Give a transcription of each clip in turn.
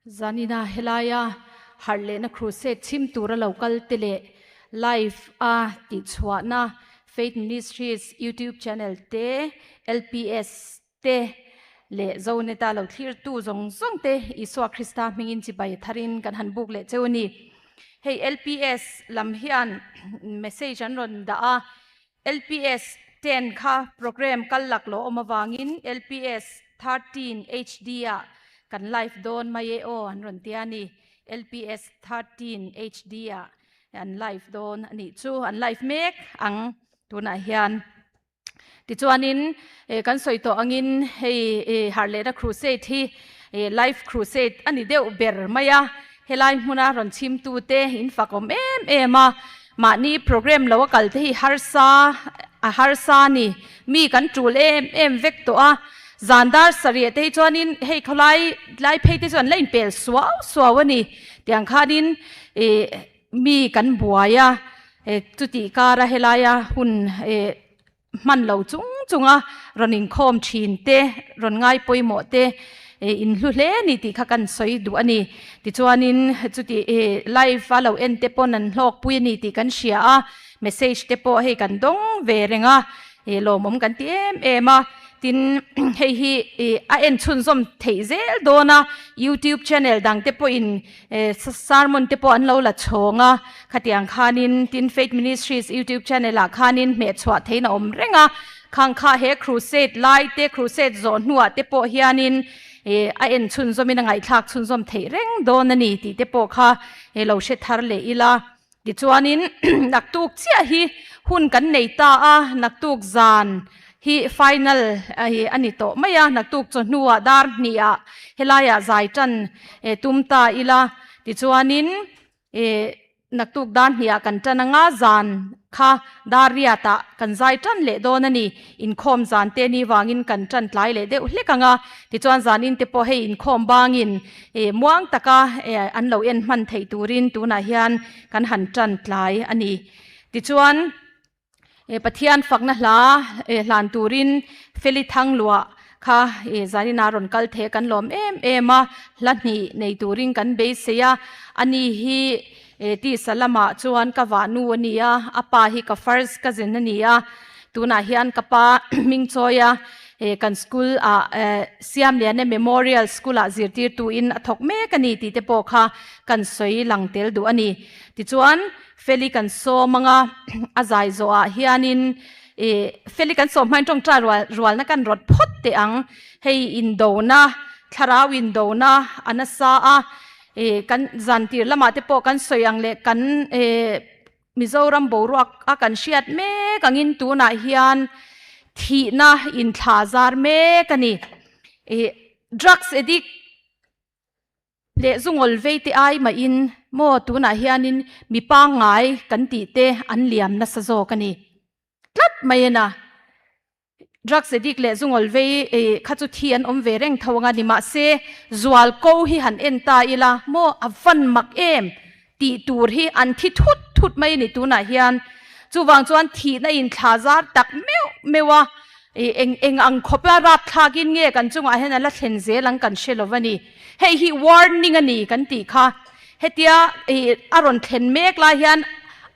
Zanina helaia harh lehna crusade chhim tura lo kal te leh live a tihchhuahna Faith Ministries YouTube channel te, LPS te leh Zoneta lo thlirtu zawng zawng te Isua Krista hmingin chibai tharin kan han buk leh cheu a ni. Hei LPS lam hian message an rawn dah a, LPS 10 kha program kal lak lo awm avangin LPS 13 HD ah kan live dawn mai e aw an rawn tia a ni. LPS 13 HD ah an live dawn a nih chu, an live mek ang tunah hian. Tichuanin kan sawi tawh angin hei Harlehna Crusade hi live crusade a ni deuh ber mai a, Helai hmuna rawn chhimtute in fak awm em em a, mahni program lo a kal te hi harsa a harsa a ni. Mi kan tul em em vek tawh a, zan dar sarih te hi chuanin hei khawlai lai phei te chu an la inpel suau suau a ni. Tiang khanin ih mi kan buai a, chutih kara helaia hun ih hman lo chung chunga rawn inkhawm thin te, rawn ngai pawimawh te in hlu hle a ni tih kha kan sawi duh a ni. Tichuanin chuti live a lo en te pawn an hlawkpui a ni tih kan hria a, message te pawh hei kan dawng ve reng a, lawmawm kan ti em em a. Tin, hei hi a en chhunzawm theih zel dawn a, YouTube channel dang te pawhin Sermon te pawh an lo la chhawng a, khatiang khanin tin Faith Ministries YouTube channel ah khanin hmehchhuah theihin a awm reng a, khang kha he crusade lai te crusade zawh hnuah te pawh hianin a en chhunzawmin a ngaihthlak chhunzawm theih reng dawn a ni tih te pawh kha lo hre thar leh ila. Tichuanin naktuk chiah hi hun kan nei ta a, naktuk zan hi final a ni tawh mai a, naktuk chawhnuah dar hnihah helaiah zai tan tum ta ila. Tichuanin naktuk dar hnihah kan tan anga zan kha dar riatah kan zai tan leh dawn a ni. Inkhawm zan te ni vangin kan tan tlai leh deuh hlek ang a, tichuan zanin te pawh hei inkhawm bangin muang taka an lo en hman theih turin tunah hian kan han tan tlai a ni. Tichuan Pathian fakna hla hlan turin Feli Thangluah kha zanin a rawn kal thei a, kan lawm em em a, hla hnih nei turin kan beisei a, ani hi Tisa lamah chuan ka vahnu a ni a, a pa hi ka first cousin a ni a, tunah hian ka pa hming chawi a, kan school ah Siamliana Memorial School ah zirtirtuin a thawk mek a ni tih te pawh kha kan sawi lang tel duh a ni. Tichuan Feli kan sawm anga a zai zawhah hianin Feli kan sawm hmain tawngtai rualna kan rawt phawt teh ang, hei indona, thlarau indona a nasa a, Ih kan zan tir lamah te pawh kan sawi ang leh kan ih Mizoram boruak a kan hriat mek angin tunah hian thihna inthla zar mek a ni. Ih drugs addict leh zungawl vei te ai mahin maw tunah hianin mi pangngai kan tih te an liam nasa zawk a ni tlat mai a na. Drugs addict leh zungawl vei kha chu thi an awm ve reng tho anga ni mahse zual ko hi han en ta ila maw a van mak em tih tur hi an thi thut thut mai a ni tunah hian chuvang chuan thihna in thla zar tak meuh meuh a eng eng ang khawp a rapthlak in nge kan chungah hian a la thlen zel ang kan hre lo a ni hei hi warning a ni kan tih kha hetia a rawn thlen mek lai hian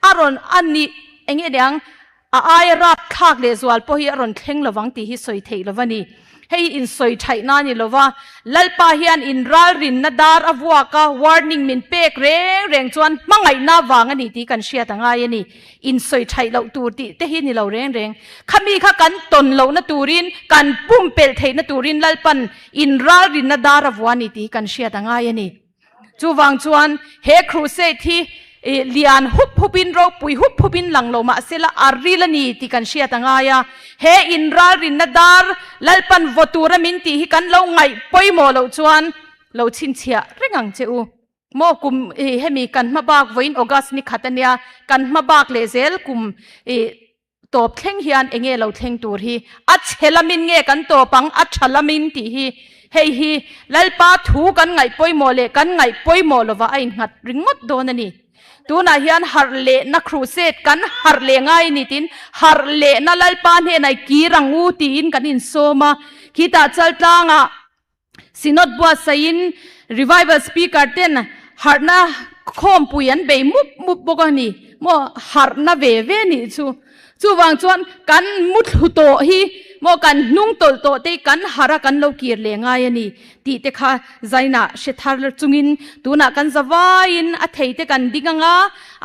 a rawn a ni eng nge niang A aia rapthlak leh zual pawh hi a rawn thleng lovang tih hi sawi theih lo a ni. Hei insawi thaihna a ni lo va, Lalpa hian inralrinna dar a vuak a, warning min pek reng reng chuan hmangaihna vang a ni tih kan hriat a ngai a ni. Insawi thaih loh tur tih te hi ni lo reng reng. Khami kha kan tawn lohna turin, kan pumpelh theihna turin Lalpan inralrinna dar a vua a ni tih hi kan hriat a ngai a ni. Chuvang chuan he crusade hi lian hup hupin ropui hup hupin lang lo mahsela a ril a ni tih kan hriat a ngai a. He inralrinna dar Lalpan vaw tura min tih hi kan lo ngaih pawimawh loh chuan lo chhinchhiah reng ang che u. Maw kum hemi kan hma bak vawiin August ni khat a nia, kan hma bak leh zel kum Tawp thleng hian enge lo thleng tur hi a chhe lamin nge kan tawp ang, a tha lamin tih hi hei hi Lalpa thu kan ngaih pawimawh leh kan ngaih pawimawh lovah a innghat ringawt dawn a ni. Tunah hian harh lehna crusade kan harh leh ngai a ni tiin harh lehna Lalpa hnenah i kir ang u tiin kan insawm a, khitah Chaltlangah Synod buatsaihin. Revival speaker ten harhna khawmpui an bei mup mup bawk a ni maw harhna ve ve nih chu. Chuvang chuan kan muthlu tawh hi maw kan hnung tawlh tawh te hi kan harh a kan lo kir leh ngai a ni tih te kha zainah hre thar chungin tunah kan zavaiin a thei te kan ding anga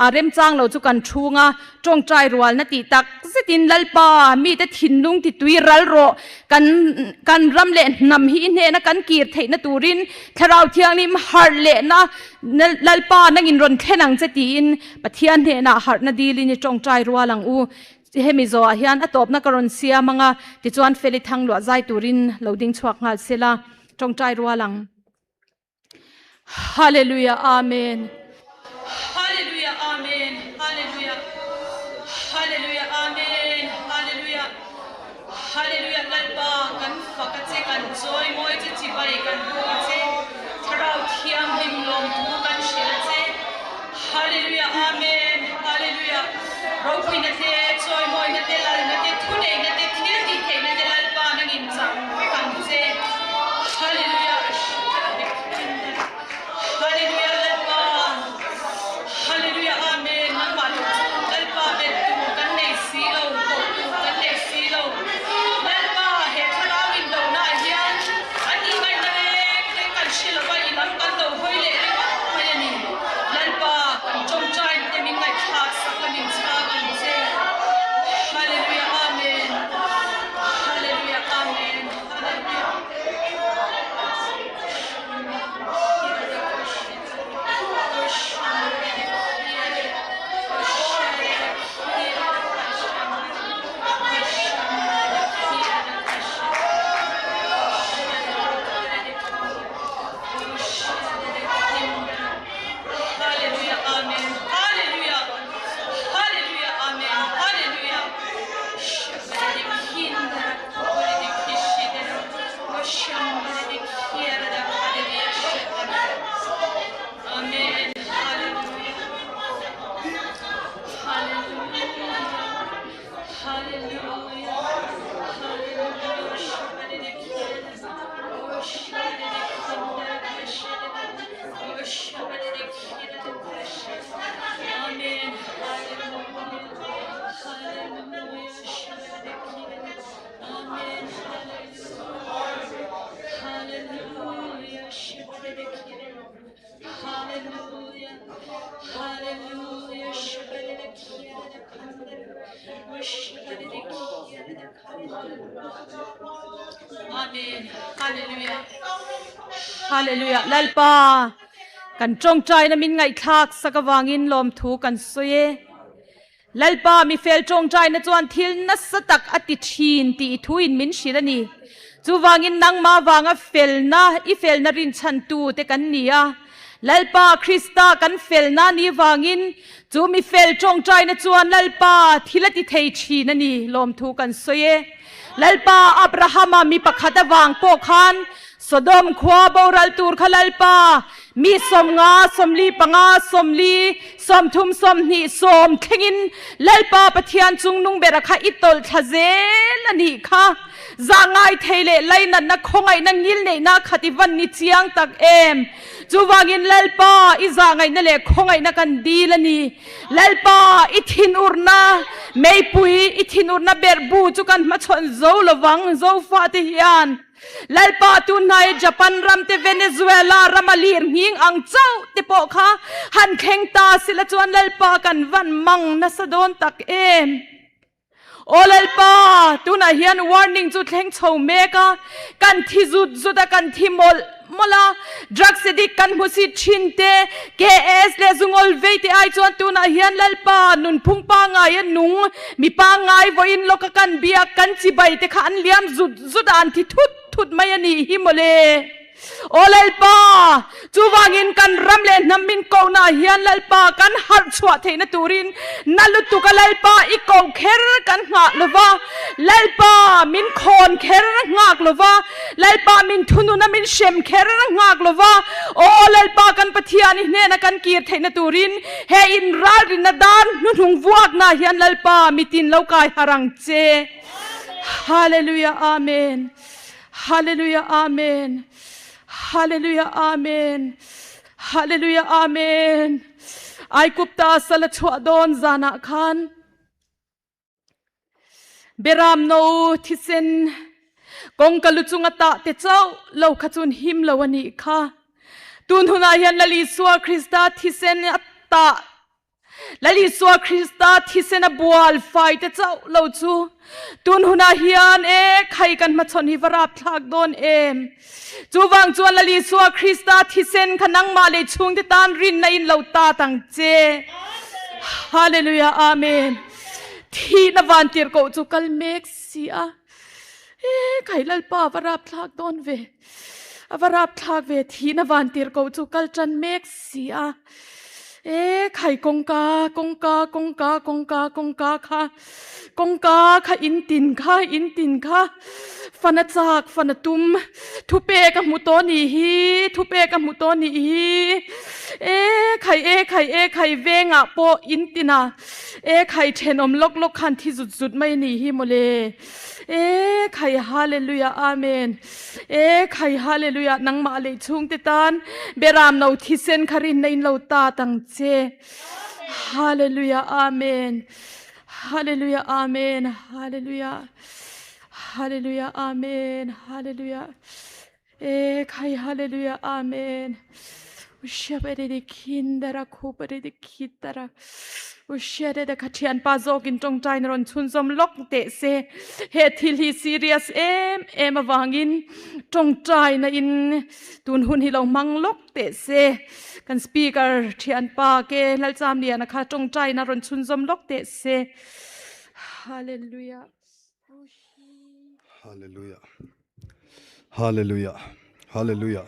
a remchang lo chu kan thung a tawngtai rualna tih tak zetin Lalpa mite thinlung ti tui ral rawh kan kan ram leh hnam hi i hnena kan kir theihna turin Thlarau Thianghlim harh lehna Lalpa nangin rawn thlen ang che tiin Pathian hnenah harhna dilin i tawngtai rual ang u. Hemi zawhah hian a tawpna ka rawn siam ang a, tichuan Feli thang luah zai turin lo ding chhuak nghal sela, tawngtai rual ang. Hallelujah Amen. Hallelujah Amen Hallelujah Hallelujah Amen Hallelujah Hallelujah Lalpa kan fak a che kan chawi mawi che chibai kan buk a che Thlarau Thianghlim lawmthu kan hrilh a che Hallelujah Amen Hallelujah Ropuina te chawimawina te lalna te thuneihna te thil tih theihna te Lalpa nangin chak vek ang che Hallelujah Hallelujah Lalpa Hallelujah Amen Nangmah lo chu Lalpa bet tur kan nei si lo koh tur kan nei si lo Lalpa he thlarau indohna ah hian a tih ngaihna reng reng kan hre lo va i lam kan lo hawi leh ringawt mai a ni Lalpa kan tawngtai te min ngaihthlak sak a min chhang ang che Hallelujah Amen Hallelujah Amen Hallelujah Hallelujah Amen Hallelujah Hallelujah Amen Hallelujah Amen Hallelujah Hallelujah Hallelujah Amen Amen Hallelujah Hallelujah Hallelujah Amen Hallelujah Hallelujah Lalpa kan tawngtaina min ngaihthlak sak avangin lawmthu kan sawi e Lalpa mi fel tawngtaina chuan thil nasa tak a ti thin tih i thuin min hrilh a ni. Chuvangin nangmah avanga felna i felna rinchhantu te kan ni a. Lalpa Krista kan felna ni vangin chu mi fel tawngtaina chuan Lalpa thil a ti thei thin a ni lawmthu kan sawi e. Lalpa Abrahama mi pakhat avang pawh khan Sodom khua boral tur kha Lalpa mi 50, 45, 40, 30, 20, 10 thlengin Lalpa Pathian chungnung bera kha i tawlh thla zel a nih kha. Zah ngai thei leh lainatna khawngaihna ngil neihna khat i van ni chiang tak em. Chuvangin Lalpa i zah ngaihna leh khawngaihna kan dil a ni. Lalpa i thinurna meipui i thinurna berhbu chu kan hmachhawn zo lovang Zofate hian. Lalpa tunhnai Japan ram te Venezuela rama lir nghing ang chauh te pawh kha han thleng ta sila chuan Lalpa kan van mang nasa dawn tak em. Aw Lalpa, tunah hian warning chu thleng chho mek a, kan thi zut zut a, kan thi mawlh mawlh a, drugs addict kan hmu si thin te, KS leh zungawl vei te ai chuan tunah hian Lalpa nunphung pangngai a nung, mi pangngai vawiin lawka kan biak, kan chibai te kha an liam zut zut a, an thi thut thut mai a nih hi mawle. Aw Lalpa, chuvangin kan ram leh hnam min kohna hian Lalpa kan harh chhuah theihna turin na lutuk a Lalpa i koh kher kan nghah lova, Lalpa min khawn kher nghak lova, Lalpa min thununa min hrem kher nghak lova, Aw Lalpa kan Pathian i hnena kan kir theihna turin he inralrinna dan hnuhnung vuakna hian Lalpa mitin lo kai harh ang che. Hallelujah Amen. Hallelujah Amen. Hallelujah Amen Hallelujah Amen Aigupta sal a chhuah dawn zanah khan Beram no thisen kawngka lu chunga tah te chauh lo kha chun him lo a nih kha. Tun hunah hian Lal Isua Krista thisen a tah Lal Isua Krista thisen a bual fai te chauh lo chu tun hunah hian e khai kan hmachhawn hi va rapthlak dawn em. Chuvang chuan Lal Isua Krista thisen kha nangmah leh chhungte tan rinna in lo tat ang che. Hallelujah Amen. Thihna vantirhkoh chu kal mek si a. E khai Lalpa va rapthlak dawn ve. A va rapthlak ve thihna vantirhkoh chu kal tan mek si a. E khai kawngka kawngka kawngka kawngka kawngka kha kawngka kha in tin kha in tin kha fana chak fana tum thupek a hmu tawh nih hi thupek a hmu tawh nih hi e khai e khai e khai vengah pawh in tina e khai thenawm lawk lawk khan thi zut zut mai nih hi mawle e khai hallelujah amen. E khai hallelujah nangmah leh chhungte tan beram no thisen kha rinna in lo tat ang che hallelujah amen hallelujah amen hallelujah hallelujah amen hallelujah e khai hallelujah amen Ushabere khindara khupare de khitara Ushere de kha thian pa zawkin tawngtai na rawn chhunzawm lawk teh se he thil hi serious em em avangin tawngtai na in tun hun hi lo hmang lawk teh se kan speaker thian pa ke Lalcham Liana kha tawngtai na rawn chhunzawm lawk teh se Hallelujah Hallelujah Hallelujah Hallelujah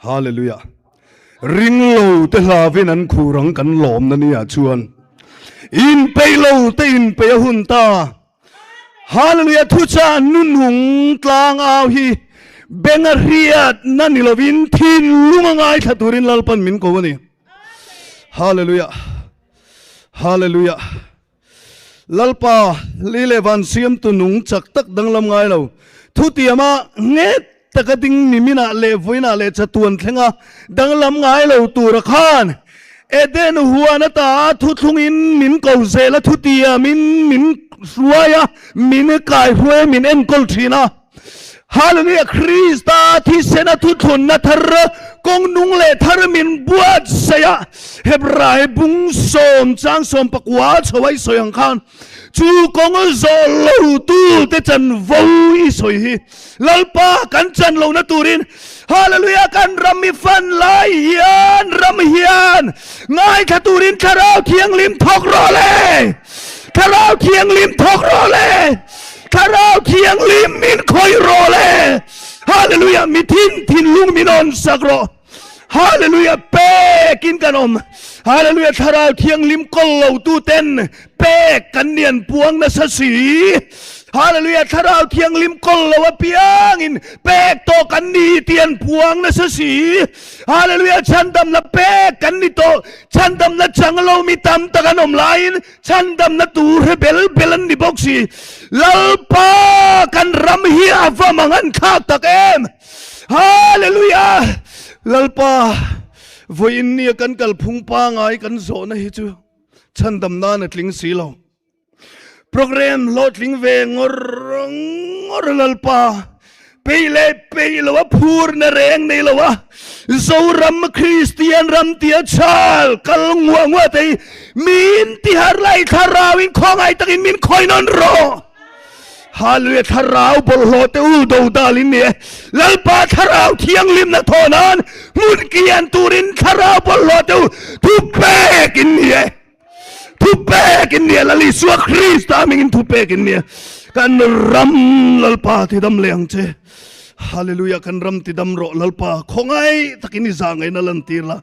Hallelujah Ringlo te hlavin an khur ang kan lawm na nia chuan in peih lo te in peih a hun ta Hallelujah Thucha nunung tlang au hi benga hriat na ni lovin thinlung a ngaithla turin Lalpan min ko a ni Hallelujah Hallelujah Lalpa, li leh van siamtu nung chak tak danglam ngai lo, thutiama nghet taka ding niminah leh vawiinah leh chatuan thlenga danglam ngai lo tura khan Eden huan ata thuthlungin min ko zel a, thutiamin min hruai a, min kaihruai a, min enkawl thin a. Hallelujah! Krista thisena thuthlunna thar kawng nung leh thar min buatsaih a, Hebrai bung sawm chang sawm pakua chho a i sawi ang khan chu kawng zawh lo tu te chanvo i sawi hi Lalpa kan chan lohna turin Hallelujah! Kan ram i fan lai hian ram hian ngaithla turin Thlarau Thianghlim thawk rawh le! Thlarau Thianghlim thawk rawh le! Thlarau Thianghlim min khawih rawh le! Hallelujah! Mi thin thinlung min awn sak rawh. Hallelujah! Pekin kan awm. Hallelujah! Thlarau Thianghlim kawl lo tu ten pek kan nian puang nasa si. Hallelujah! Thlarau Thianghlim kawl lo apiangin pek tawh kan ni tih an puang nasa si. Hallelujah! Chhandamna pek kan ni tawh. Chhandamna chang lo mi tam tak an awm laiin Chhandamna tur hi bel bel an ni bawk si. Lalpa kan ram hi a va mang an thlak tak em. Hallelujah! Lalpa vawiin nia kan kalphung pangai kan zawhna hi chu chhandam nan a tling si lo. Program hlawhtling ve ngawr ngawr Lalpa. Peih leh peih lo a phurna reng nei lo a, Zoram Kristian ram tia chal kal nguah nguah te hi min ti har lai thlarau in khawngaih takin min khawi nawn rawh. Hallelujah thlarau bawlhhlawh te u do dal in ni e. Lalpa thlarau thianghlimna thaw nan hmun kian turin thlarau bawlhhlawh te u thu pek in ni e. Thu pek in nia Lal Isua Krista mingin thu pek in nia kan ram Lalpa ti dam leh ang che Hallelujah kan ram ti dam rawh Lalpa khawngai takin i za ngaina lan tir la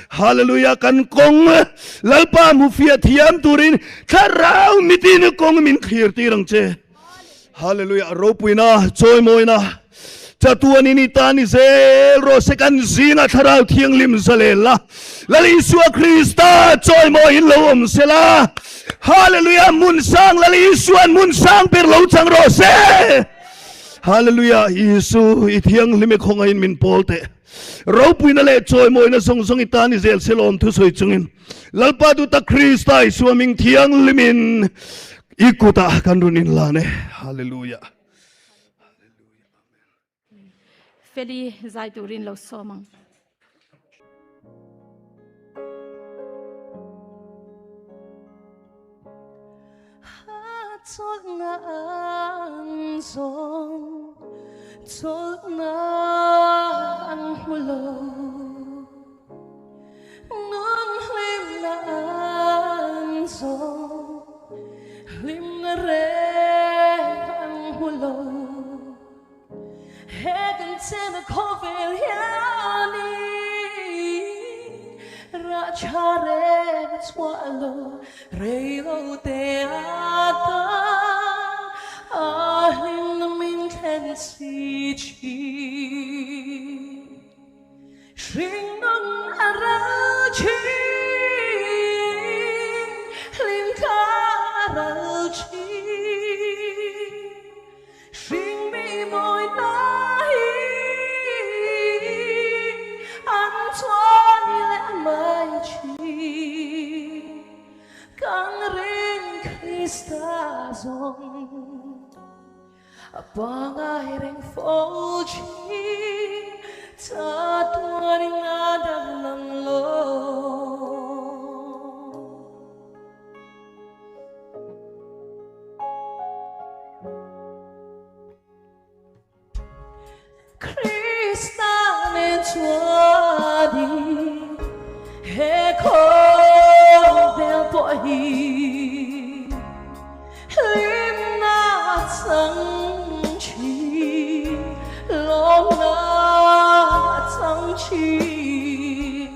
Hallelujah kan kawng Lalpa mufia thiam turin thlarau mitin kawng min thlir tir ang che Hallelujah ropuina chawimawina chatuanin i tan i zel rawh se kan zinga thlarau thianghlim zalel la Lal Isua Krista chawimawiin lo awm se la Hallelujah hmun sang Lal Isuan hmun sang ber lo chang rawh se Hallelujah Isu i thianghlim i khawngaihin min pawl teh. Ropuina leh chawimawina zawng zawng i tan i zel se lawm thusawi chungin Lalpa duhtak Krista Isua ming thianghlimin i kutah kan rawn inlan e. Hallelujah. Feli zai turin lo sawm ang. Chawlhna an zawng, chawlhna an hmu lo. Nun hlimna an zawng, hlimna reng an hmu lo. He kan chena khawvel hianin rah tha reng a chhuah lo, rei lo te atan a hlimna min thlen si thin. Hringnun a ral thin, hlim kha a ral thin. Hringmi mawi hna hi an chuai leh mai thin. Kan ring Krista zawng a pangai reng fo thin. Chatuanin a danglam lo. Krista nen chuanin he khawvel pawh hi hlimna chang thin, lawmna chang thin.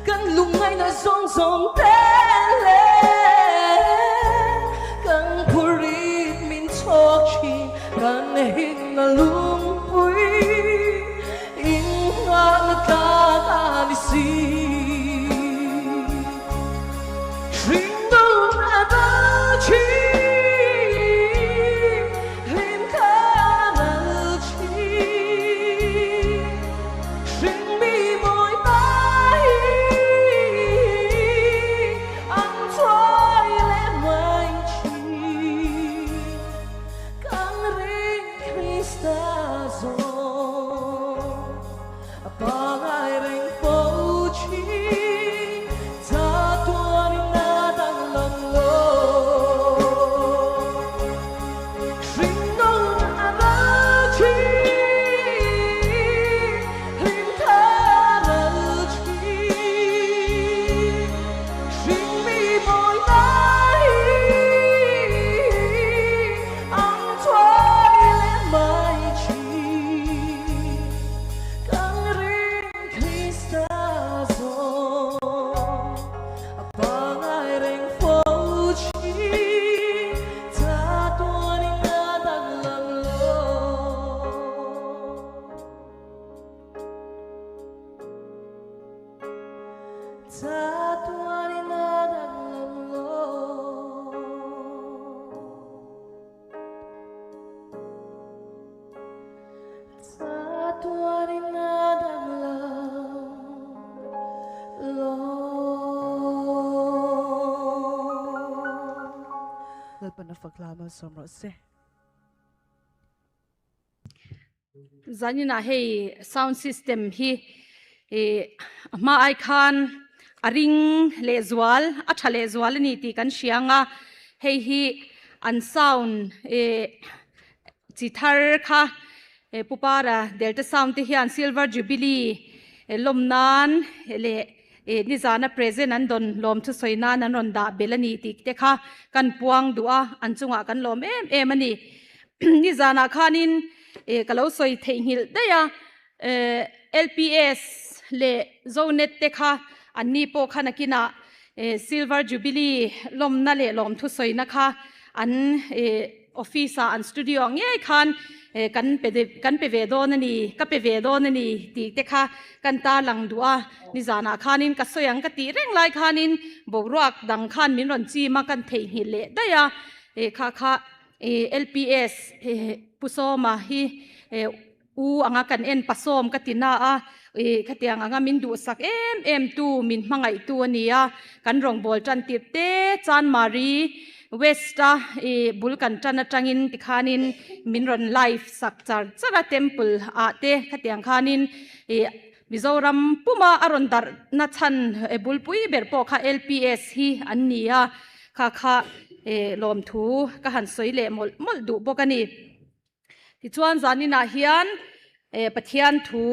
Kan lungngaihna zawng zawng te leh kan phurit min chhawk thin, kan hinna lungpui inngahna tlak a ni si. Hringnun a dal thin, hlim kha a dal thin. Hringmi mawi ta hi an chuai leh mai thin. Kan ring Krista zawng a pangai reng fo thin. Chatuanin a danglam lo. Hringnun a ral thin, hlim kha a ral thin. Hringmi mawi hna hi an thuai leh mai thin. Kan ring Krista zawng a pangai reng fo thin. Chatuanin a danglam lo. Chatuanin a danglam lo. Chatuanin a danglam lo. Lalpan a fak hla malsawm rawh se. Zaninah hei sound system hi a hma ai khan a ring lehzual a tha lehzual a ni tih kan hria ang a, hei hi an sound chi thar kha Pupara Delta Sound te hian Silver Jubilee lawm nan leh nizana present an dawn lawm thusawi nan an rawn dah belh a ni tih te kha kan puang duh a, an chungah kan lawm em em a ni. Nizanah khanin ka lo sawi theihnghilh daih a, LPS leh Zonet te kha anni pawh kha nakinah Silver Jubilee lawmna leh lawmthu sawina kha an office ah an studio ah ngei khan kan pe kan pe ve dawn a ni, ka pe ve dawn a ni tih te kha kan tarlang duh a. Nizanah khanin ka sawi ang ka tih reng lai khanin boruak dang khan min rawn chim a, kan theihnghilh leh daih a, kha kha LPS Pu Sawma hi u anga kan en pasawm ka ti na a. I khatiang anga min duhsak em em tu, min hmangaihtu a ni a. Kan rawngbâwl ṭan tirh te Chanmari West a i bul kan ṭan aṭangin tikhanin min rawn live sak char char a, temple ah te khatiang khanin i Mizoram puma a rawn darh na chhan bulpui ber pawh kha LPS hi an ni a, kha kha lawmthu ka han sawi leh mawlh mawlh duh bawk a ni. Tichuan zaninah hian Pathian thu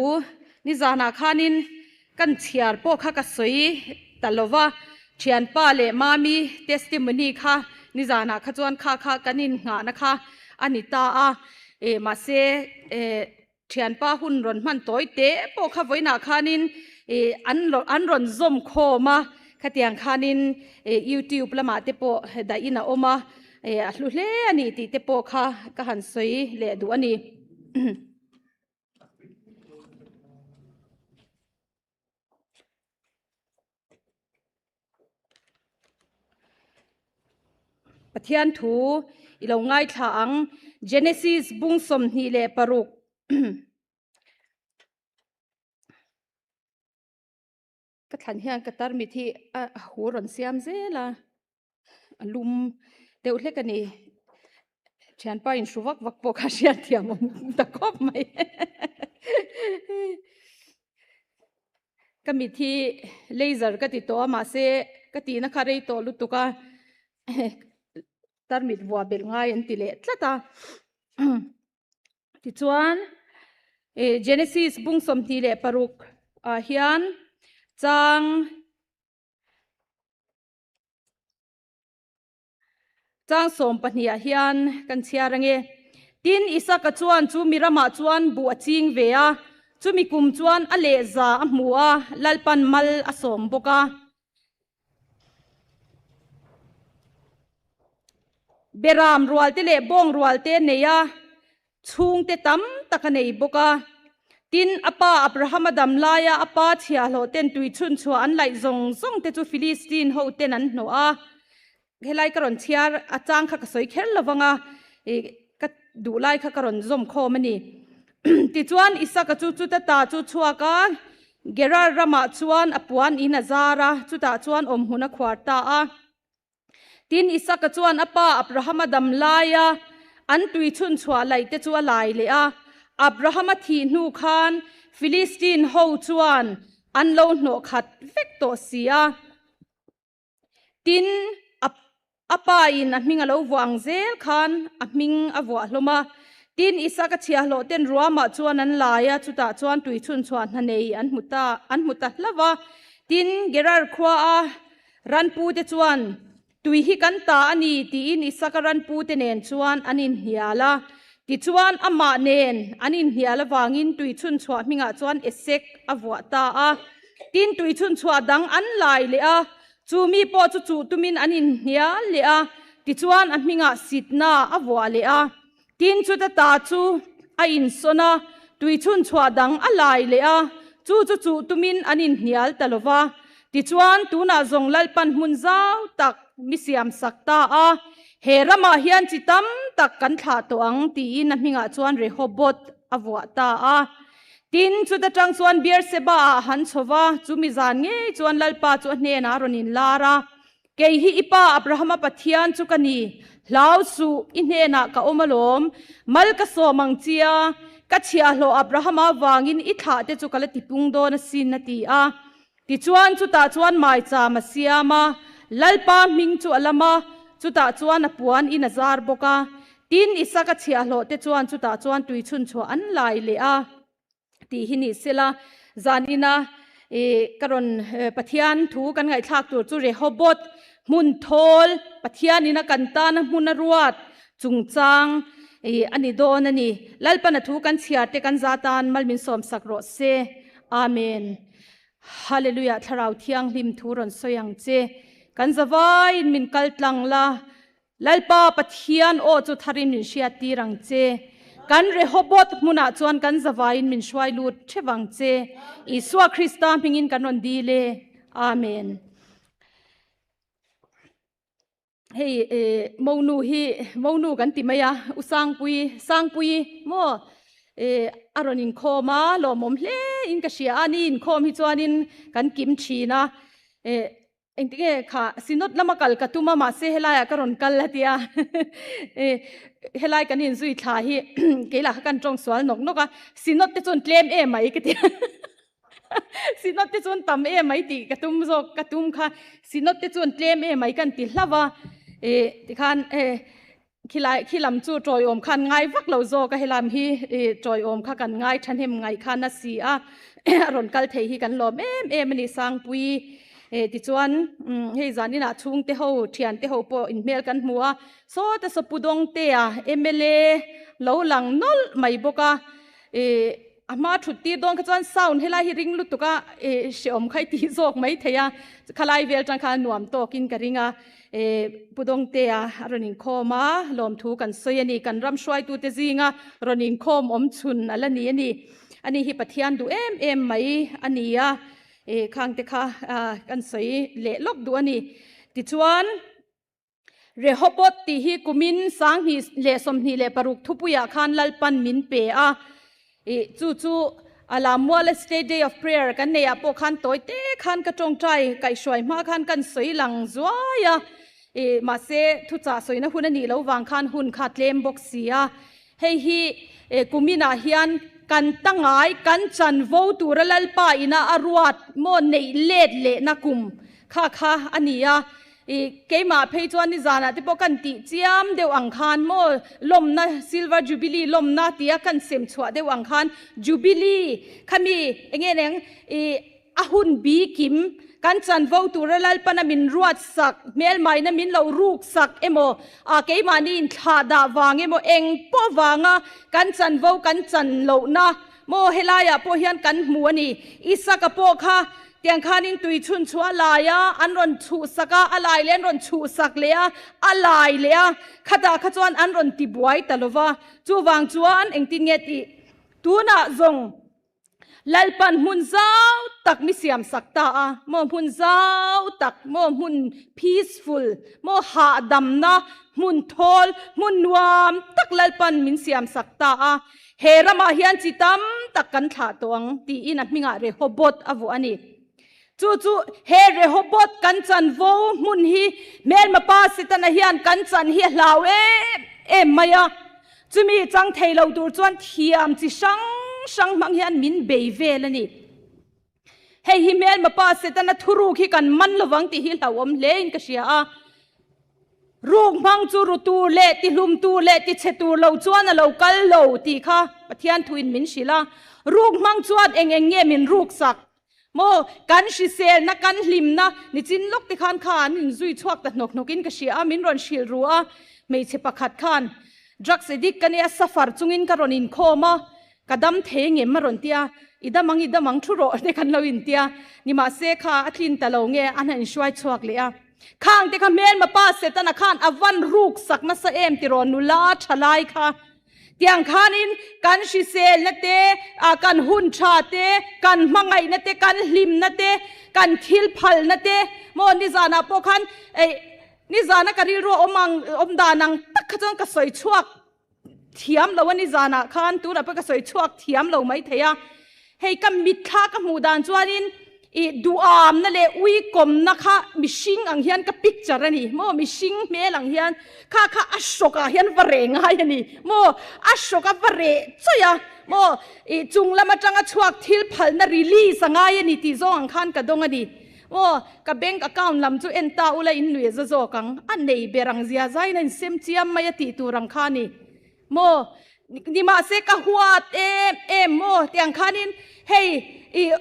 nizanah khanin kan chhiar pawh kha ka sawi ta lo va, thianpa leh mami testimony kha nizanah kha chuan kha kha kan innghahna kha a ni ta a, mahse Thianpa hun rawn hman tawi teh pawh kha vawiinah khanin ih an an rawn zawm khawm a, khatiang khanin ih youtube lamah te pawh dahin a awm a, ih a hlu hle a ni tih te pawh kha ka han sawi leh duh a ni. Pathian thu i lo ngaithla ang Genesis bung 26 ka thlan hian ka tarmit hi a hu rawn siam zel a a lum deuh hlek a ni thianpa in hru vak vak pawh kha hriat thiam awm ta khawp mai Ka mit hi laser ka ti tawh a mahse ka tihna kha rei tawh lutuk a tarmit vuah belh ngai an ti leh tlat a tichuan ih Genesis bung 26 ah hian chang Chang 12 ah hian kan chhiar ange. Tin, Isaka chuan chu mi ramah chuan buh a ching ve a, chumi kum chuan a lehza a hmu a, Lalpan mal a sawm bawk a. Beram rualte leh bawng rualte a nei a, chhungte tam tak a nei bawk a. Tin, a pa Abrahama dam laia a pa chhiahhlawh ten tui chhunchhuah an laih zawng zawng te chu Philistine ho ten an hnawh a. Helai ka rawn chhiar a chang kha ka sawi kher lo vang a, ih ka duh lai kha ka rawn zawm khawm a ni. Tichuan Isaka chu chuta ta chu chhuak a, Gerar ramah chuan a puan in a zar a, chutah chuan awmhmun a khuar ta a. Tin, Isaka chuan a pa Abrahama dam laia an tui chhunchhuah laih te chu a lai leh a. Abrahama thih hnu khan Philistine ho chuan an lo hnawh khat vek tawh si a. Tin, a a pa in a hming a lo vuah ang zel khan a hming a vuah hlawm a. Tin, Isaka chhiahhlawh ten ruamah chuan an lai a, chutah chuan tui chhunchhuah hna nei an hmu ta an hmu ta hlauh a. Tin, Gerar khua a Ranpute chuan, Tui hi kan ta a ni, tiin Isaka ranpute nen chuan an inhnial a. Tichuan, amah nen an inhnial avangin tui chhunchhuah hmingah chuan Esek a vuah ta a. Tin, tui chhunchhuah dang an lai leh a, chu mi pawh chu chuh tumin an inhnial leh a, tichuan a hmingah Sitna a vuah leh a. Tin, chuta ta chu a insawn a, tui chhunchhuah dang a lai leh a, chu chu chuh tumin an inhnial ta lo va. Tichuan, tunah zawng Lalpan hmun zau tak mi siam sak ta a, he ramah hian chi tam tak kan thlah tawh ang, tiin a hmingah chuan Rehoboth a vuah ta a. Tin, chuta tang chuan Beer-seba-ah han chho va, chumi zan ngei chuan Lalpa chu a hnenah a rawn inlar a. Kei hi i pa Abrahama Pathian chu ka ni, hlau suh, i hnenah ka awm alawm, mal ka sawm ang chia, ka chhiahhlawh Abrahama vangin i thlah te chu ka la tipung dawn asin, a ti a. Tichuan chutah chuan maicham a siam a, Lalpa hming chu a lam a, chutah chuan a puan in a zar bawk a. Tin, Isaka chhiahhlawh te chuan chutah chuan tui chhunchhuah an lai leh a. Tih hi ni sela, zan ina i ka rawn Pathian thu kan ngaihthlak tur chu Rehoboth hmun thawl Pathian ina kan tana hmun a ruat chungchang i a ni dawn a ni. Lalpana thu kan chhiar te kan za tan mal min sawm sak rawh se. Amen. Hallelujah Thlarau Thianghlim thu rawn sawi ang che. Kan zavaiin min kal tlang la. Lalpa Pathian aw chu tharin min hriattir ang che. Kan Rehoboth hmunah chuan kan zavaiin min hruai lut theuh ang che. Isua Krista hmingin kan rawn dil e. Amen. Hei monu hi monu kan ti mai a, u Sangpui, Sangpui maw? A rawn inkhawm a, lawmawm hle in ka hria a, ni inkhawm hi chuanin kan kim thin a. Engtinge kha Synod lama kal ka tum a, mahse helaiah ka rawn kal a tia. Helai kan inzui thla hi keilah kha kan tawng sual nawk nawk a, Synod te chuan tlem em mai ka tia. Synod te chuan tam em mai tih ka tum zawk ka tum kha Synod te chuan tlem em mai kan ti hlauh a, tikhan Khilai khi lam chu tawiawm khan ngai vak lo zawk a, helam hi tawiawm kha kan ngai thahnem ngaih khan a si a, a rawn kal thei hi kan lawm em em a ni Sangpui. Tichuan hei zaninah chhungte ho thiante ho pawh inhmel kan hmu a, sawta saw Pu Dawngtea mla lo lang nawlh mai bawk a. A hma thut tir dawn kha chuan sound helai hi ring lutuk a, eh hreawm kha i tih zawk mai thei a, khalai vel tang khan nuam tawkin ka ring a, eh Pu Dawngtea a rawn inkhawm a, lawmthu kan sawi a ni, kan ram hruaitute zinga rawn inkhawm awm chhun a la ni a ni, ani hi Pathian duh em em mai a ni a, eh khangte kha kan sawi leh lawk duh a ni, tichuan. Rehoboth tih hi kumin 2026 thupuiah khan Lalpan min pe a, ih chu chu a Lammuala State Day of Prayer kan neihah pawh khan tawi te khan ka tawngtai kaihhruai hma khan kan sawi lang zuai a, ih mahse thuchah sawina hun a nih loh vang khan hun kha tlem bawk si a, hei hi kuminah hian kan tangai kan chanvo tura Lalpa ina a ruat maw neih let lehna kum kha kha a ni a. I keimah phei chuan nizanah te pawh kan tih chiam deuh ang khan maw lawmna Silver Jubilee lawmna tia kan sem chhuah deuh ang khan Jubilee khami enge neng i a hun bi kim kan chanvo tura Lalpana min ruat sak hmelmaina min lo ruk sak emaw a keimahni inthlah dah vang emaw eng pawh vanga kan chanvo kan chan lohna Maw helaiah pawh hian kan hmu a ni. Isaka pawh kha tiang khanin tui chhun chu a lai a, an rawn chhuhsak a, a lai leh an rawn chhuhsak leh a, a lai leh a, khatah kha chuan an rawn ti buai ta lo va. Chuvang chuan engtin nge tih tunah zawng Lalpan hmun zau tak mi siam sak ta a, maw hmun zau tak, maw hmun peaceful, maw hahdamna, hmun thawl, hmun nuam tak Lalpan min siam sak ta a. He ramah hian chi tam tak kan thlah tawh ang tiin a hmingah Rehoboth a vuah a ni. Chu chu he Rehoboth kan chanvo hmun hi hmelma pa Setana hian kan chan hi a hlau em em mai a. Chumi chang thei lo tur chuan thiam chi hrang hrang hmang hian min bei vel a ni. Hei hi hmelma pa Setana thuruk hi kan man lovang tih hi hlauhawm hlein ka hria a. Ruk hmang chu ru tur leh tihlum tur leh tichhe tur lo chuan a lo kal lo tih kha Pathian thuin min hrilh a. Ruk hmang chuan eng eng nge min ruk sak? Maw, kan hriselna, kan hlimna nichin lawk te khan kha an inzui chhuak ta hnawk hnawkin ka hria a, min rawn hrilh ru a. Hmeichhe pakhat khan drugs addict ka nia, suffer chungin ka rawn inkhawm a, Ka dam thei ngem a rawn tia, i dam ang i dam ang thu rawh te kan lo in tia, nimahse kha a tlin ta lo nge a hna in hruai chhuak leh a. Khang te kha hmelma pa Setana khan a van ruk sak nasa em tiraw nula tha lai kha. Tiang khanin kan hriselna te, kan hun tha te, kan hmangaihna te, kan hlimna te, kan thil phalna te, maw nizanah pawh khan ei nizana ka rilru a awm ang awm dan ang tak kha chuan ka sawi chhuak thiam lo a ni zanah khan tunah pawh ka sawi chhuak thiam lo mai thei a, hei ka mitthla ka hmuh dan chuanin ih duhamna leh uikawmna kha mihring ang hian ka picture a ni maw mihring hmel ang hian kha kha a hrawkah hian va reh ngai a ni maw a hrawk a va reh chawih a maw ih chung lam atanga chhuak thil phalna release a ngai a ni tih zawng ang khan ka dawng a ni maw ka bank account lam chu en ta ula in nuih a za zawk ang a nei ber ang zia zaiin a insem chiam mai a tih tur ang kha a ni maw ni mahse ka huat em em maw tiang khanin hei ih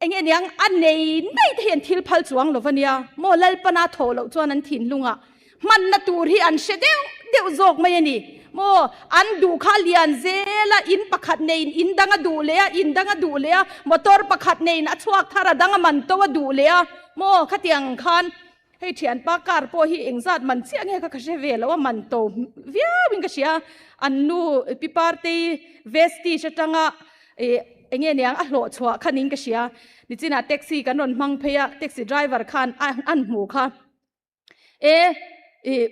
eng nge niang a nei nei te hian thil phal chuang lo va nia maw Lalpana thawh loh chuan an thinlungah Hmanna tur hi an hre deuh deuh zawk mai a ni. Maw, an duh kha lian zel a, in pakhat neiin in dang a duh leh a, in dang a duh leh a, motor pakhat neiin a chhuak thar a dang a man to a duh leh a, maw khatiang khan hei thianpa car pawh hi engzat man chiah nge kha ka hre ve lo a, man to viauin ka hria, an nu pi Partei Vestige atanga ih eng nge niang a hlawh chhuah kha niin ka hria, nichinah taxi kan rawn hmang phei a, taxi driver khan an hmu kha. E, i,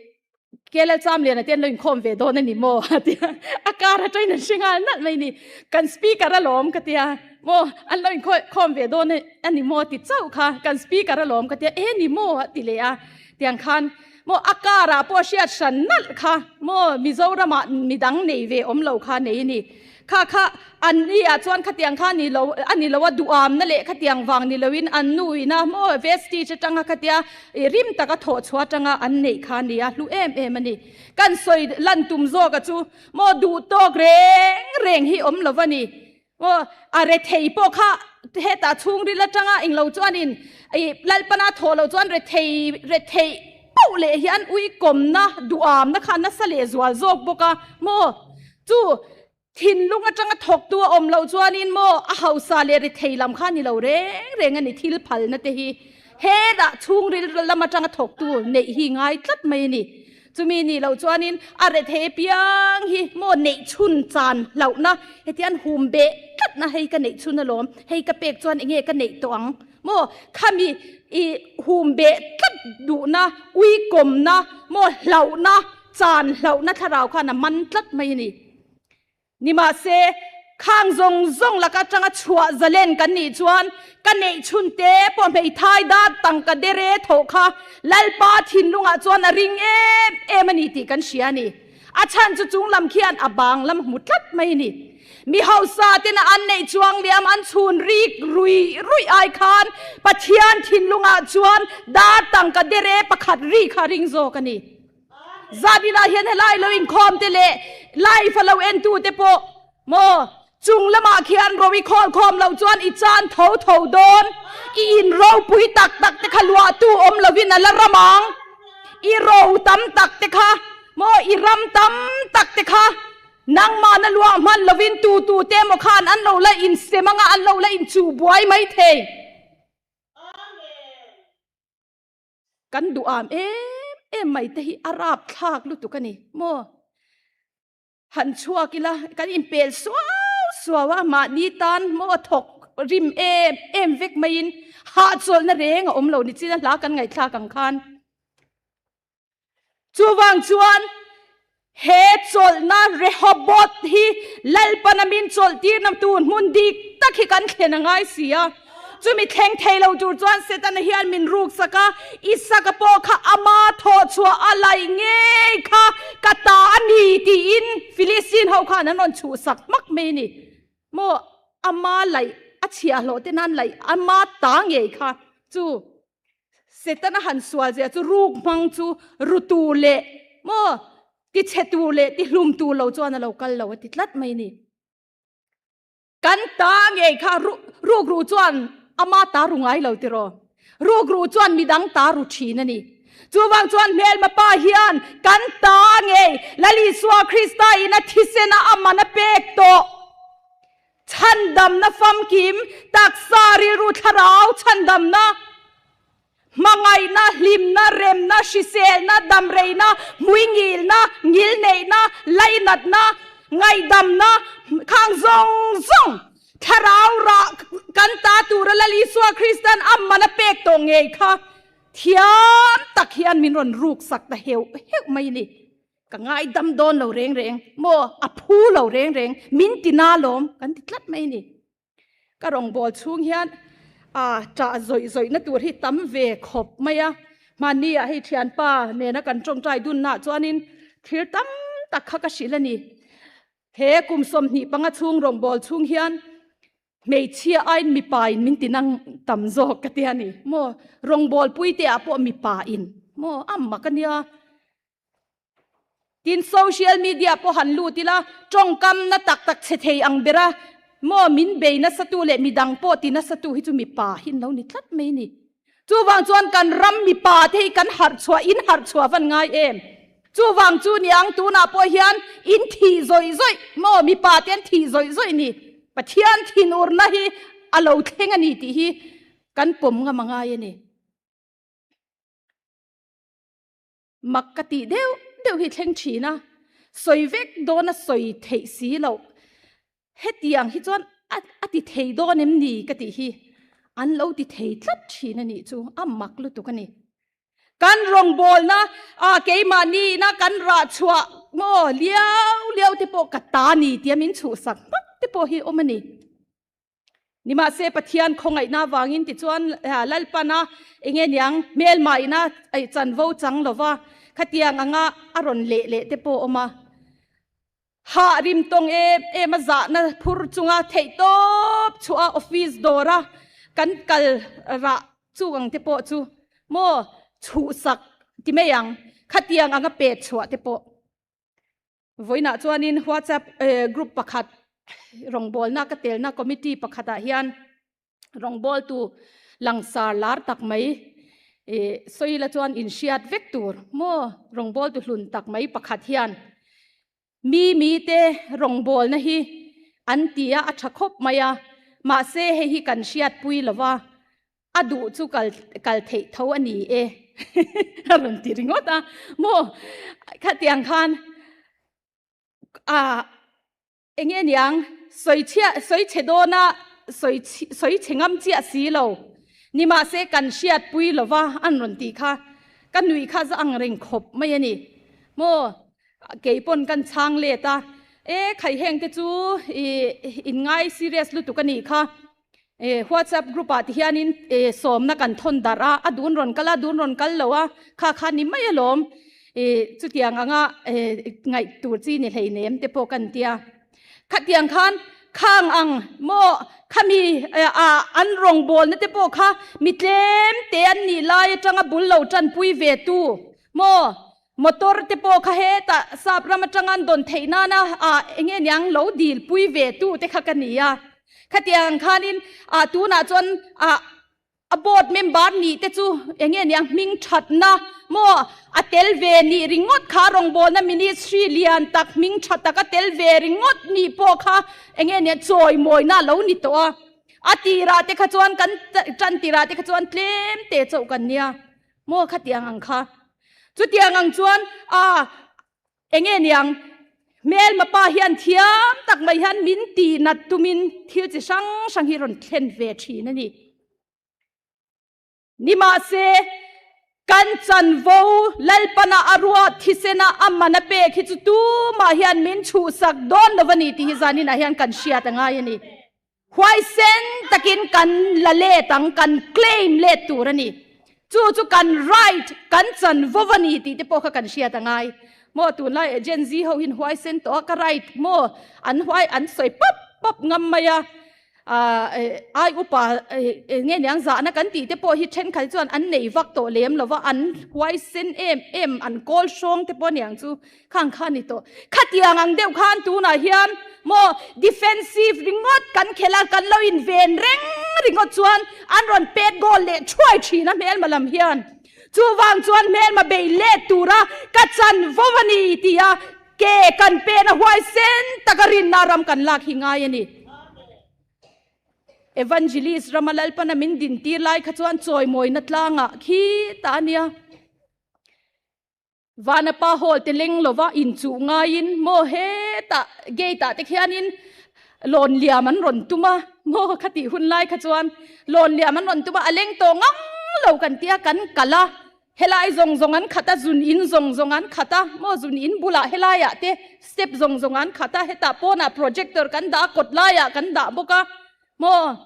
KLL Chamliana te an lo inkhawm ve dawn a ni maw a ti a, a car atangin an hre nghal nalh mai ni. Kan speaker alawm ka ti a, maw an lo inkhawm ve dawn a ni maw ti chauh kha kan speaker alawm ka ti a, e ni maw a ti leh a, tiang khan maw a car ah pawh hriat hran nalh kha maw Mizoramah midang nei ve awm lo kha nei a ni. Kha kha an ni ah chuan khatiang kha ni lo a ni lo a duhamna leh khatiang vang ni loin an nu ina maw vestige atanga khatia i rim taka thawh chhuah atanga an neih kha a ni a hlu em em a ni. Kan sawi lan tum zawka chu maw duh tawk reng reng hi awm lo a ni. Maw a rethei pawh kha hetah chhungril atanga englo chuanin i Lalpana thawh loh chuan rethei retheih poh leh hian uikawmna duhamna kha nasa leh zual zawk bawk a maw Chu thinlung atanga thawktu a awm loh chuanin maw a hausa leh rethei lam kha ni lo reng reng a ni thil phalna te hi hetah chhungril lam atanga thawktu neih hi ngai tlat mai a ni. Chumi nih loh chuanin a rethei piang hi maw neih chhun chan hlauhna hetian hum beh tlatna hei ka neih chhun alawm hei ka pek chuan enge ka neih tawh ang maw khami i hum beh tlat duhna uikawmna maw hlauhna Chan hlauhna thlarau khan a man tlat mai a ni. Nimahse, khang zawng zawng laka atanga chhuah zalen kan nih chuan ka neih chhun te pawh hmeithai dat tangka dere thawh kha Lalpa thinlungah chuan a ring em em a ni tih kan hria a ni. A chhan chu chung lam khian a bang lam hmu tlat mai a ni. Mi hausa tena an neih chuang liam an chhun rik rui rui ai khan Pathian thinlungah chuan dar tangka dere pakhat ri kha ring zawk a ni. Zaninah hian helai lo inkhawm te leh live a lo en tu te pawh maw chung lamah khian ro i khawl khawm loh chuan i chan tho tho dawn. I in ropui tak tak te kha luahtu awm lovin a la ram ang. I ro tam tak te kha maw i ram tam tak te kha nangmahna luah hman lovin tu tu te emaw khan an lo la insem anga an lo la inchuh buai maithei. Kan duham em em mai te hi a rap thlak lutuk a ni maw? Han chhuak ila kan inpel suau suau a, mahni tan maw thawk rim em em vek maiin hahchawlhna reng a awm lo ni chin a hla kan ngaihthlak ang khan. Chuvang chuan he chawlhna Rehoboth hi Lalpana min chawlhtirna tur hmun dik tak hi kan thlen a ngai si a. Chumi thleng thei lo tur chuan Setana hian min ruksak a, Isaka pawh kha ama thawhchhuah a laih ngei kha ka ta a ni tiin Philistine ho khan an rawn chhuhsak hmak mai a ni. Maw ama laih a chhiahhlawh te nan laih ama ta ngei kha chu Setana han sual zia chu ruk hmang chu ru tur leh maw ti chhe tur leh ti hlum tur lo chuan a lo kal lo a ti tlat mai ni. Kan ta ngei kha ruk ru chuan ama ta ru ngai lo tiraw. Ruk ru chuan midang ta ru thin a ni. Chuvang chuan hmelma pa hian kan ta ngei Lal Isua Krista in a thisena a man a pek tawh. Chhandamna famkim, taksa rilru thlarau chhandamna, hmangaihna, hlimna, remna, hriselna, damreina, hmuingilna, ngilneihna, lainatna, ngaihdamna, khang zawng zawng thlarau rah kan ta tura Lal Isua Kristan a man a pek tawh ngei kha thiam tak hian min rawn ruksak ta heuh heuh mai a ni. Ka ngaidam dawn lo reng reng maw a phu lo reng reng min ti na lawm kan ti tlat mai ni. Ka rawngbâwl chhung hian a ṭah zawih zawihna tur hi tam ve khawp mai a. Hmanni ah hei ṭhianpa nena kan ṭawngṭai dunnaah chuanin thil tam tak kha ka hrilh a ni. He kum 25 chhung rawngbâwl chhung hian hmeichhia aiin mipa in min ti nang tam zawk ka ti a ni maw. Rawngbâwl puite ah pawh mipa in maw a mak a nia. Tin, social media pawh han lut ila, tawngkam na tak tak chhe thei ang bera maw min bei nasatu leh midang pawh ti nasatu hi chu mipa hi an lo ni tlat mai a ni. Chuvang chuan kan ram mipa te hi kan harh chhuah, in harh chhuah van ngai em? Chuvang chu niang tunah pawh hian in thih zawih zawih maw mipa te an thih zawih zawih ni. Pathian thinurna hi a lo thleng a ni tih hi kan pawm ngam a ngai a ni. Mak ka tih deuh deuh hi thleng thin a, sawi vek dawn a sawi theih si loh. Hetiang hi chuan a a ti thei dawn em ni ka tih hi an lo ti thei tlat thin a nih chu, a mak lutuk a ni. Kan rawngbawlna ah keimahni ina kan rah chhuah maw liau liau te pawh ka ta ni tia min chhuhsak hmak te pawh hi awm a ni. Nimahse Pathian khawngaihna avangin tichuan Lalpana enge niang hmelma ina chanvo chang lova khatiang anga a rawn leh leh te pawh awm a. Hah rim tawng em em a zahna phur chunga theihtawp chhuah a office dawra kan kal rah chu ang te pawh chu maw chhuhsak ti mai ang khatiang anga pet chhuah te pawh. Vawiinah chuanin WhatsApp group pakhat rawngbawlna ka telna committee pakhatah hian rawngbawltu langsar lar tak mai sawila chuan inhriat vek tur maw rawngbawltu hlun tak mai pakhat hian mi mite rawngbawlna hi an ti a a tha khawp mai a mahse hei hi kan hriatpui lova a duh chu kal kal theih tho a ni e a rawn ti ringawt a maw khatiang khan a enge niang sawi chhia sawi chhe dawna sawi sawi chhe ngam chiah si lo ni mahse kan hriatpui lova an rawn tih kha ka nui kha za ang reng khawp mai a ni maw kei pawn kan chhang let a e khai heng te chu i inngai serious lutuk a nih kha WhatsApp group ah ti hianin sawmna kan thawn darh a, a dun rawn kal a, dun rawn kal lo a, kha kha ni mai alawm chutiang anga ngaih tur chi ni hleinem te pawh kan tia. Khatiang khan khang ang maw khami an rawngbawlna te pawh kha mi tlem te an nih lai atanga bul lo tanpui ve tu maw Motor te pawh kha hetah sap ram atanga an dawn theih nana ah enge niang lo dil pui ve tu te kha ka ni a. Khatiang ang khanin ah tunah chuan ah a board member nih te chu enge niang hming thatna maw a tel ve nih ringawt kha rawngbawlna ministry lian tak hming tha tak a tel ve ringawt nih pawh kha enge niang chawimawina a lo ni tawh a. A tirah te kha chuan kan tan tirah te kha chuan tlem te chauh kan nia. Maw khatiang ang kha. Chutiang ang chuan a enge niang hmelma pa hian thiam tak mai hian min ti nat tumin thil chi hrang hrang hi rawn thlen ve thin a ni. Nimahse kan chanvo Lalpana a ruat thisena a man a pek hi chu tumah hian min chhuhsak dawn lo a ni tih hi zaninah hian kan hriat a ngai a ni. Huaisen takin kan la let ang, kan claim let tur a ni. Chu chu kan right, kan chanvo a ni tih te pawh kha kan hriat a ngai. Maw tunlai Gen Z ho hin huaisen tawh a, ka right maw an huai an sawi pap pap ngam mai a. Ai upa nge niang zahna kan tih te pawh hi thenkhat chuan an nei vak tawh lem lo va, an huaisen em em, an kawl hrawng te pawh aniang chu. Khang kha ni tawh. Khatiang ang deuh khan tunah hian maw defensive ringawt kan khelh a, kan lo inven reng ringawt chuan an rawn pet goal leh thuai thin a hmelma lam hian. Chuvang chuan hmelma bei let tura ka chan vo a ni tia ke kan pen a huaisen taka rinna ram kan lak hi ngai a ni. Evangelist rama Lalpana min dintir lai kha chuan chawimawina tlangah khi ta a nia. Vanapa hall te leng lova inchuh ngaiin maw hetah gate ah te khianin lawn liam an rawn tum a, maw khatih hun lai kha chuan lawn liam an rawn tum a, a leng tawh ngang lo kan tia kan kal a, helai zawng zawng an khat a, zun in zawng zawng an khat a, maw zun in bulah helai ah te step zawng zawng an khat a, hetah pawnah projector kan dah a, kawt laiah kan dah bawk a, maw.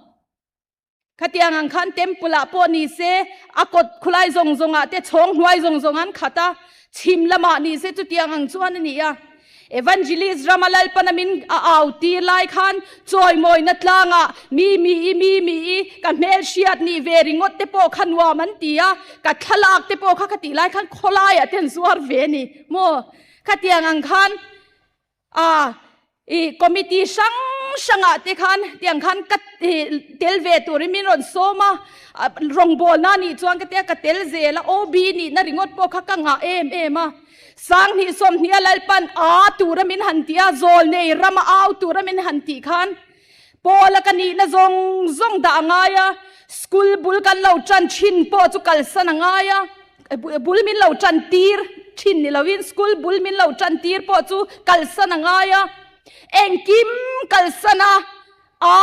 Khatiang ang khan temple ah pawh ni se, a kawt khulai zawng zawng ah te chhawng hnuai zawng zawng an khat a, chhim lamah ni se chutiang ang chuan a ni a. Evangelist rama Lalpana min a au tir lai khan chawimawina tlangah mi mi i mi mi i ka hmel hriat nih ve ringawt te pawh kha nuam an ti a, ka thlalak te pawh kha ka tih lai khan khawlaiah te an zuar ve a ni maw? Khatiang ang khan A, i committee hrang hrangah te khan tiang khan ka tel ve turin min rawn sawm a, rawngbawlna nih chuan ka tia ka tel zel a, OB nihna ringawt pawh kha ka ngah em em a. Sanghnih sawmhnih a Lalpan a tura min han tih a, zawlnei rama au tura min han tih khan Paula ka nihna zawng zawng dah a ngai a, school bul kan lo tan thin pawh chu kalsan a ngai a, bul min lo tan tir thin ni loin school bul min lo tan tir pawh chu kalsan a ngai a, engkim kalsan a, a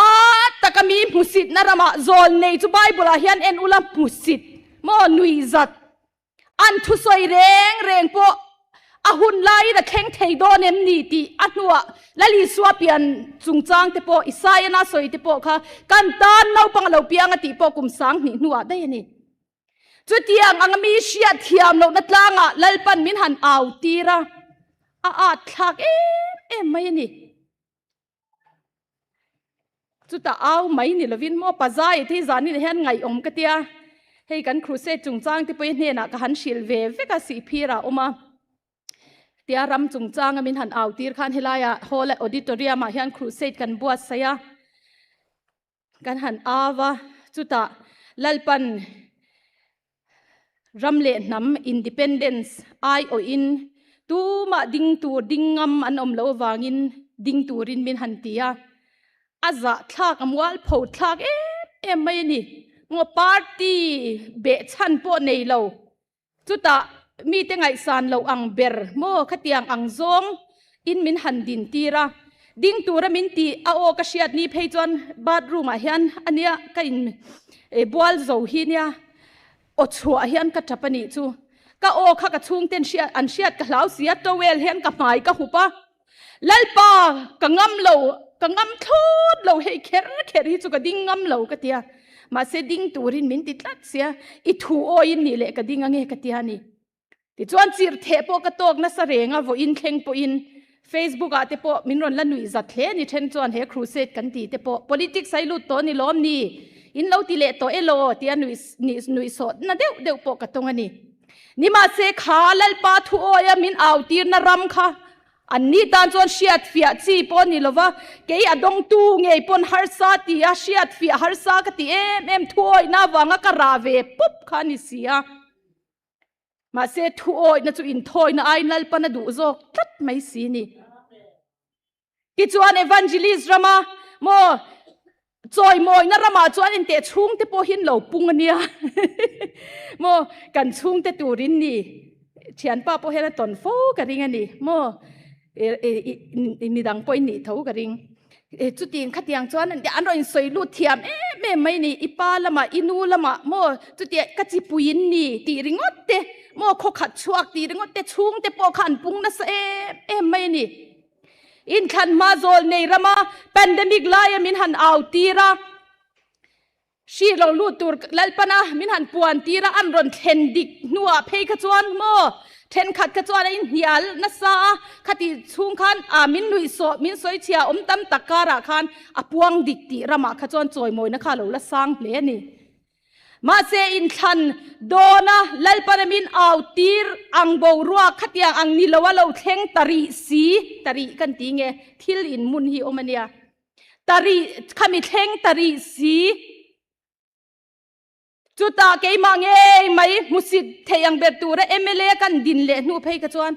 taka mi hmusitna ramah zawl nei chu Bible ah hian en ula hmusit maw nuihzat. An thusawi reng reng pawh a hun laiin a thleng thei dawn em ni tih a hnuah Lal Isua pian chungchang te pawh Isaiah-na sawi te pawh kha kan tan naupang a lo piang a tih pawh kum 2000 hnuah daih a ni. Chutiang anga mi hriat thiam lohna tlangah Lalpan min han au tir a, a at thlak em em mai a ni. Chutah au mai ni lovin maw Pazai te hi zanin ah hian ngaihawm ka tia, hei kan crusade chungchang te pawh hi hnenah ka han hrilh ve vek a, sihphir ah a awm a, tia ram chungchanga min han au tir khan helaiah hall auditorium ah hian crusade kan buatsaih a, kan han au a, chutah Lalpan ram leh hnam independence aiawhin tumah ding tur ding ngam an awm loh avangin ding turin min han ti a, a zahthlak a mualpho thlak em em mai a ni. Maw party behchhan pawh nei lo Chutah mite ngaihsan loh ang ber maw khatiang ang zawng in min han din tir a, ding tura min tih a aw ka hriat ni phei chuan bathroom ah hian ania ka in bual zo hi nia aw chhuah hian ka tap a nih chu. Ka aw kha ka chhungten hriat an hriat ka hlau si a, towel hian ka hmai ka hup a, Lalpa ka ngam lo, ka ngam thlawt lo hei kher kher hi chu ka ding ngam lo ka tia, mahse ding turin min ti tlat sia, i thu awiin nih leh ka ding ange ka tia ni. Tichuan chirhtheh pawh ka tawk nasa reng a, vawiin thleng pawhin Facebook ah te pawh min rawn la nuih zat hle ni then chuan he crusade kan ti te pawh politics a i lut tawh ni lawm ni, in lo ti leh tawh elaw tia nuih nuih sawhna deuh deuh pawh ka tawng a ni. Nimahse kha Lalpa thu awia min au tirna ram kha an ni tan chuan hriat fiah chi pawh ni lova, kei a dawngtu ngei pawn harsa ti a hriat fiah harsa ka ti em em thu awihna avanga ka rah ve pup kha a ni si a. Mahse thu awihna chu inthawina aiin Lalpan a duh zawk tlat mai si ni. Tichuan evangelist rama maw chawimawina ramah chuan inteh chhungte pawh hi an lo pung a nia maw kan chhungte turin ni thianpa pawh hian a tawn fo ka ring a ni maw midang pawh in nih tho ka ring chutin khatiang chuan an rawn insawi lut thiam em em mai ni i pa lamah i nu lamah maw chutia ka chipui in ni tih ringawt te maw khawkhat chhuak tih ringawt te chhungte pawh kha an pung nasa em em mai a ni. Inthlan hma zawl nei rama pandemic laia min han au tir a, hri lo lut tur Lalpana min han puan tir a, an rawn thlen dik hnuah phei kha chuan maw thenkhat kha chuan a inhnial nasa a, khati chhung khan a min nuihsawh min sawichhia awm tam tak karah khan a puang dik tih ramah kha chuan chawimawina kha a lo la sang hle a ni. Mahse inthlan dawna Lalpana min au tir ang boruak khatiang ang ni lo a lo thleng ta rih si, ta rih kan ti nge thil in mun hi awm a nia, ta rih khami thleng ta rih si, chutah keimah ngei mai hmusit theih ang ber tura mla kan din leh hnu phei kha chuan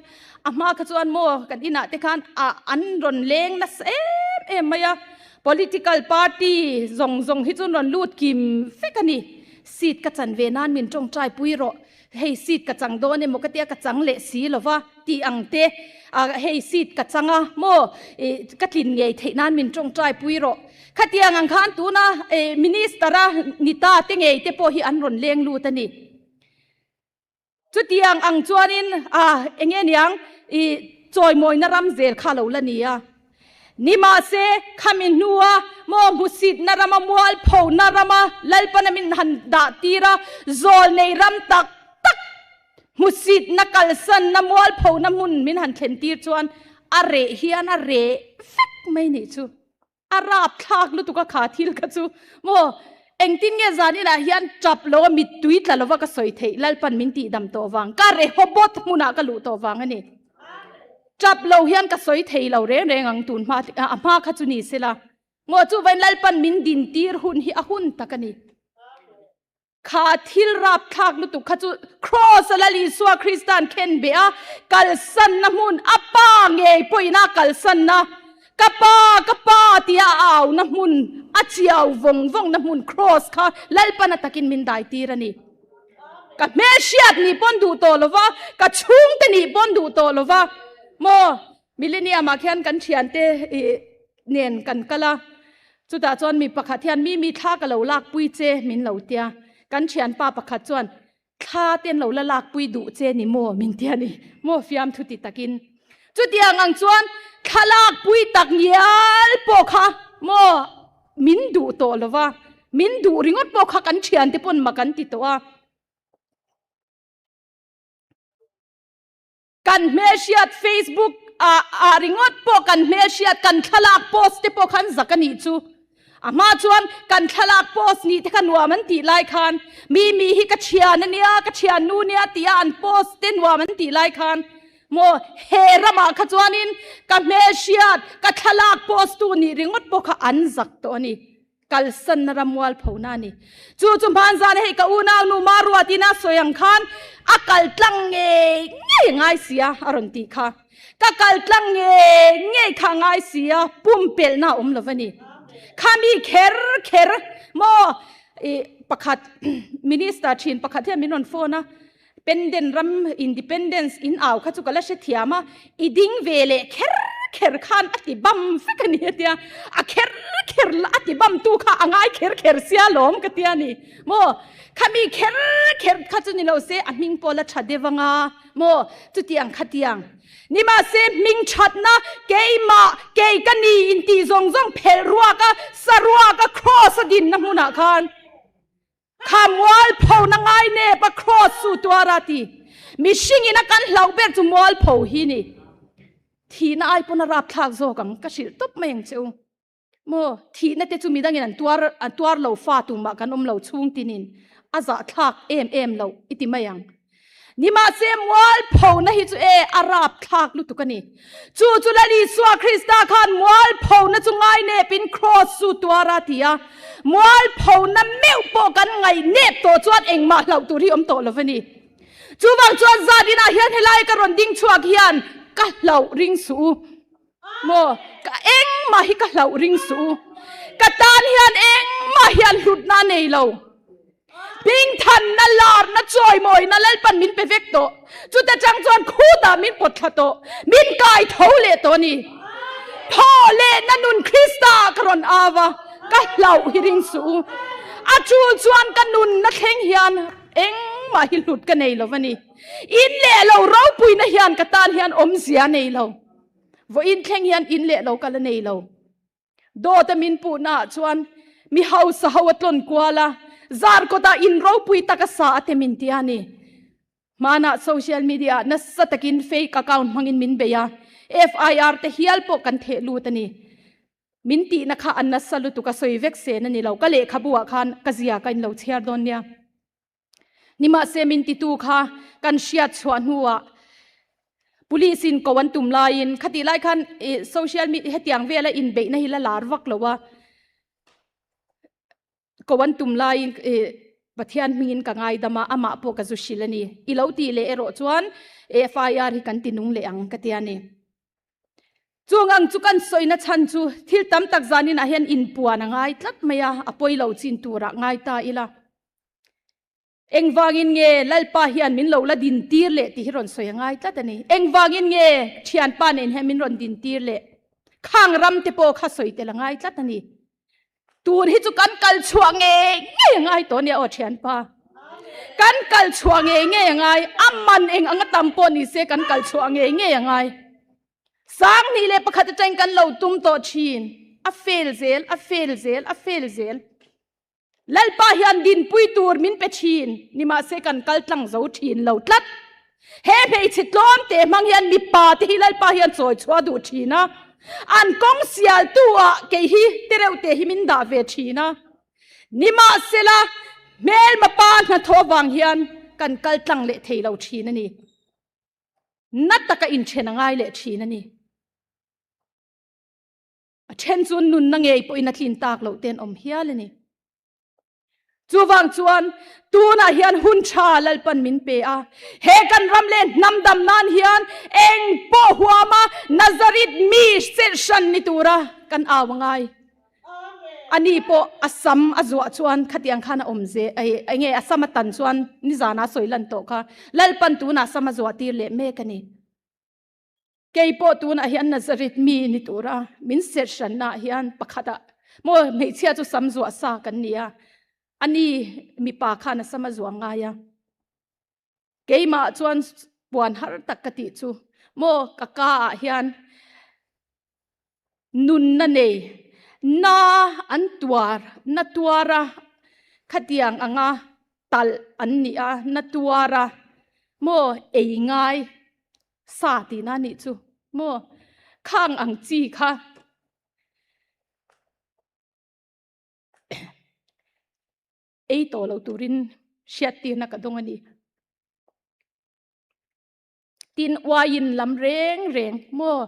a hma kha chuan maw kan inah te khan a an rawn leng nasa em em mai a. Political party zawng zawng hi chu rawn lut kim vek a ni. Seat ka chan ve nan min tawngtai pui rawh. Hei seat ka chang dawn emaw ka tia ka chang leh si lo va tih ang te. Hei seat ka chang a maw ka tlin ngei theih nan min tawngtai pui rawh. Khatiang ang khan tuna minister a ni ta te ngei te pawh hi an rawn leng lut a ni. Chutiang ang chuanin a eng nge niang i chawimawina ram zel kha lo la ni a. Nimahse, khami hnua maw hmusitna rama mualphona rama Lalpana min han dah tir a, zawl nei ram tak tak hmusitna kalsanna mualphona hmun min han thlen tir chuan a reh hian a reh vek mai nih chu. A rap thlak lutuk a kha thil kha chu maw engtin nge zan inah hian tap lo a mittui tla lova ka sawi theih Lalpan min tih dam tawh vang ka Rehoboth hmunah ka luh tawh vang a ni. Tap lo hian ka sawi thei lo reng reng ang tun hma a hma kha chu ni sela maw chuvain Lalpan min din tir hun hi a hun tak a ni. Kha thil rapthlak lutuk kha chu Kraws a Lal Isua Krista'n khen beh a, kalsanna hmun a Pa ngei pawhin a kalsanna, Ka Pa, ka Pa tia a auna hmun, a chiau vawng vawngna hmun Kraws kha Lalpana takin min dai tir a ni. Ka hmelhriat nih pawn duh tawh lova, ka chhungte nih pawn duh tawh lova, maw Millennium ah khian kan thiante nen kan kal a, chutah chuan mi pakhat hian mi mi thla ka lo lakpui che min lo tia, kan thianpa pakhat chuan. Thla te an lo la lakpui duh che ni maw min ti a ni maw fiamthu ti takin. Chutiang ang chuan thla lakpui tak ngial pawh kha maw min duh tawh lo va, min duh ringawt pawh kha kan thiante pawn mak an ti tawh a. Kan hmelhriat Facebook ah ah ringawt pawh kan hmelhriat kan thlalak post te pawh khan zak a nih chu. A hma chuan kan thlalak post nih te kha nuam an tih lai khan mi mi hi ka thian a nia ka thiannu nia tia an post te nuam an tih lai khan maw he ramah kha chuanin ka hmelhriat ka thlalak post tu nih ringawt pawh kha an zak tawh a ni. Kalsanna ram mualphona a ni. Chu chu hmanzan hei ka unau nu Maruatin a sawi ang khan a kal tlang ngei ngei a ngai si a, a rawn tih kha. Ka kal tlang ngei ngei kha a ngai si a, pumpelhna a awm lo va ni. Khami kher kher maw i pakhat minister thin pakhat hian min rawn phone a, Penden ram independence in au kha chu ka la hrethiam a, i ding ve leh kher kher khan a ti bam vek a ni a tia, a kher kher la a ti bam tu kha a ngai kher kher sia lawm ka tia ni maw, khami kher kher kha chu ni lo se a hming pawh la tha deuh anga maw chutiang khatiang nimahse hming thatna keimah kei ka ni intih zawng zawng phelh ruak a saruak a cross a dinna hmunah khan. Kha mualpho na ngai nep a cross su tuar a ti. Mihring in a kan hlauh ber chu mualpho hi ni. Thihna ai pawn a rapthlak zawk ang ka hrilh tawp mai ang che u. Maw thihna te chu midangin an tuar an tuar lo fa tumah kan awm lo chhung tinin a zahthlak em em loh i ti mai ang. Nimahse mualphona hi chu e a rapthlak lutuk a ni. Chu chu Lal Isua Krista khan mualphona chu ngainepin kraws chu tuar a ti a. Mualphona meuh pawh kan ngaihnep tawh chuan engmah hlauh tur hi awm tawh lo a ni. Chuvang chuan zat inah hian helai ka rawn ding chhuak hian ka hlauh ring suh u. Maw ka engmah hi ka hlauh ring suh u. Ka tan hian engmah hian hlutna a nei lo. Hmingthanna, larna, chawimawina Lalpan min pe vek tawh. Chuta chang chuan khutah min pawt thla tawh. Min kai tho leh tawh a ni. Thaw lehna nun Krista ah ka rawn au a, ka hlauh hi ring suh u. A tul chuan ka nunna thleng hian engmah hi hlut ka nei lo a ni. In leh lo ropuina hian ka tan hian awmzia a nei lo. Vawiin thleng hian in leh lo ka la nei lo. Dawt a min puhna ah chuan mi hausa ho a tlawn kual a, zar kawtah in ropui tak a sa a te min ti a ni. Hmanah social media ah nasa takin fake account hmangin min bei a, FIR te hial pawh kan theh lut a ni. Min tihna kha a nasa lutuk a sawi vek sen a ni lo, ka lehkhabu ah khan ka zia ka in lo chhiar dawn nia. Nimahse min titu kha kan hriat chhuah hnuah police in ko an tum laiin khatih lai khan social media hetiang vela inbeihna hi la lar vak lo a, ko an tum laiin Pathian hmingin ka ngaidam a, amah pawh ka zu hrilh a ni. I lo tih leh erawh chuan FIR hi kan ti nung leh ang ka ti a ni. Chung ang chu kan sawina chhan chu thil tam tak zanin ah hian inpuan a ngai tlat mai a, a pawi lo chin turah ngai ta ila. Engvangin nge Lalpa hian min lo la dintir leh tih hi rawn sawi a ngai tlat a ni. Engvangin nge thianpa nen hian min rawn dintir leh khang ram te pawh kha sawi tel a ngai tlat a ni. Tun hi chu kan kal chhuah ngei ngei a ngai tawh a nia aw thianpa. Kan kal chhuah ngei ngei a ngai, a man eng anga tam pawh ni se kan kal chhuah ngei ngei a ngai. 2001 atangin kan lo tum tawh thin, a fail zel, a fail zel, a fail zel. Lalpa hian dinpui tur min pe thin, nimahse kan kal tlang zo thin lo tlat. He hmeichhe tlawm te hmang hian mipa te hi Lalpa hian chawi chhuah duh thin a, an kawng sialtu ah kei hi tereuh te hi min dah ve thin a. Nimahsela hmelma pa hnathawh avang hian kan kal tlang leh thei lo thin a ni. Na taka inthen a ngai leh thin a ni. A then chu nunna ngei pawhin a tlin tak loh ten awm hial a ni. Chuvang chuan tunah hian hun tha Lalpan min pe a, he kan ram leh hnam dam nan hian eng pawh huama Nazareth mi serh hran ni tura kan au a ngai. Ani pawh a sam a zuah chuan khatiang khan a awm ze enge a sam a tan chuan nizana sawi lan tawh kha Lalpan tunah sam a zuah tir leh mek a ni. Kei pawh tunah hian Nazareth mi ni tura min serh hrannaah hian pakhatah maw hmeichhia chu sam zuah sa kan ni a, ani mipa khan a sam a zuah ngai a. Keimah chuan puan har tak ka tih chu maw ka ka ah hian nunna nei na an tuar na tuar a khatiang anga talh an ni a na tuar a maw ei ngai sa tihna a nih chu maw khang ang chi kha. Ei tawh lo turin hriattirna ka dawng a ni. Tin wine lam reng reng maw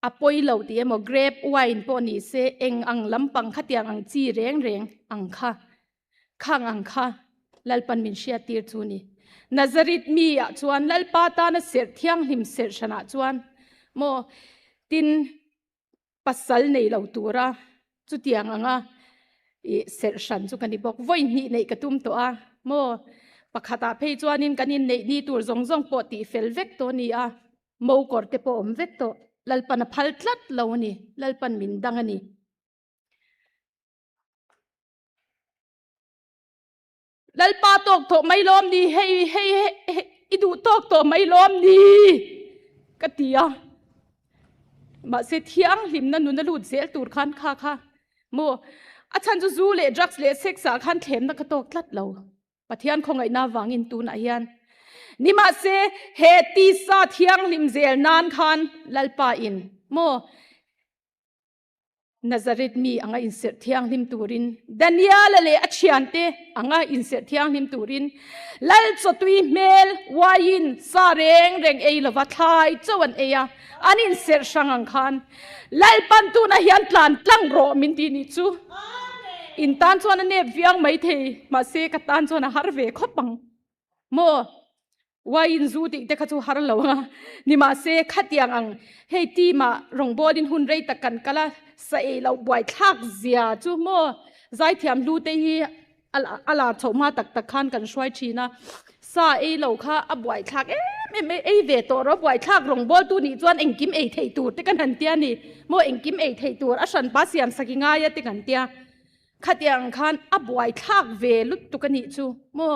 a pawi lo tih emaw grape wine pawh ni se eng ang lampang khatiang ang chi reng reng ang kha khang ang kha Lalpan min hriattir chu ni. Nazareth mi ah chuan Lalpa tana serh thianghlim serh hranah chuan maw tin pasal nei lo tura chutiang anga i serh hran chu ka ni bawk. Vawi hnih neih ka tum tawh a maw? Pakhatah phei chuanin kan inneih ni tur zawng zawng pawh tih fel vek tawh a ni a, mo kawr te pawh awm vek tawh. Lalpan a phal tlat lo a ni, Lalpan min dang a ni. Lalpa tawk tawh mai lawm ni, hei hei hei i duh tawk tawh mai lawm ni ka ti a. Mahse thianghlimna nuna lut zel tur khan kha kha maw a chhan chu zu leh drugs leh sex ah khan thlemna ka tawk tlat lo. Pathian khawngaihna vangin tunah hian nimahse he tisa thianghlim zel nan khan Lalpa in maw Nazareth mi anga inserh thianghlim turin, Daniela leh a thiante anga inserh thianghlim turin, Lal chawtui hmel uaiin sa reng reng ei lova thlai chauh an ei a, an inserh hrang ang khan Lalpan tunah hian tlan tlang rawh min ti nih chu. In tan chuan a nep viang maithei, mahse ka tan chuan a har ve khawp ang maw? Wine zu tih te kha chu har lo a, nimahse khatiang ang hei team ah rawngbawlin hun rei tak kan kal a, sa ei loh buaithlak zia chu maw zaithiam hlu te hi a lar chhoh hma tak tak khan kan hruai thin a, sa ei lo kha a buaithlak em em ei ve tawh rawh buaithlak rawngbawltu nih chuan engkim ei theih tur te kan han tia ni maw engkim ei theih tur a hranpa siam sak i ngai a te kan tia khatiang khan a buaithlak ve lutuk a nih chu maw.